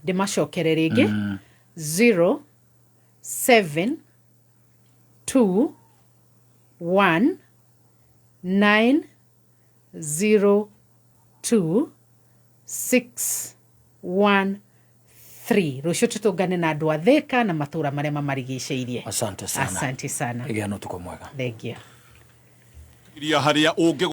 Ndĩmacokere rĩngĩ, 0721 902 613. Rũciũ tũtũngane na andũ a Thĩka na matũũra marĩa mamarigicĩirie. Asante sana. Asante sana. Ĩgĩa na ũtukũ mwega. Thank you. Iria harĩa ũngĩ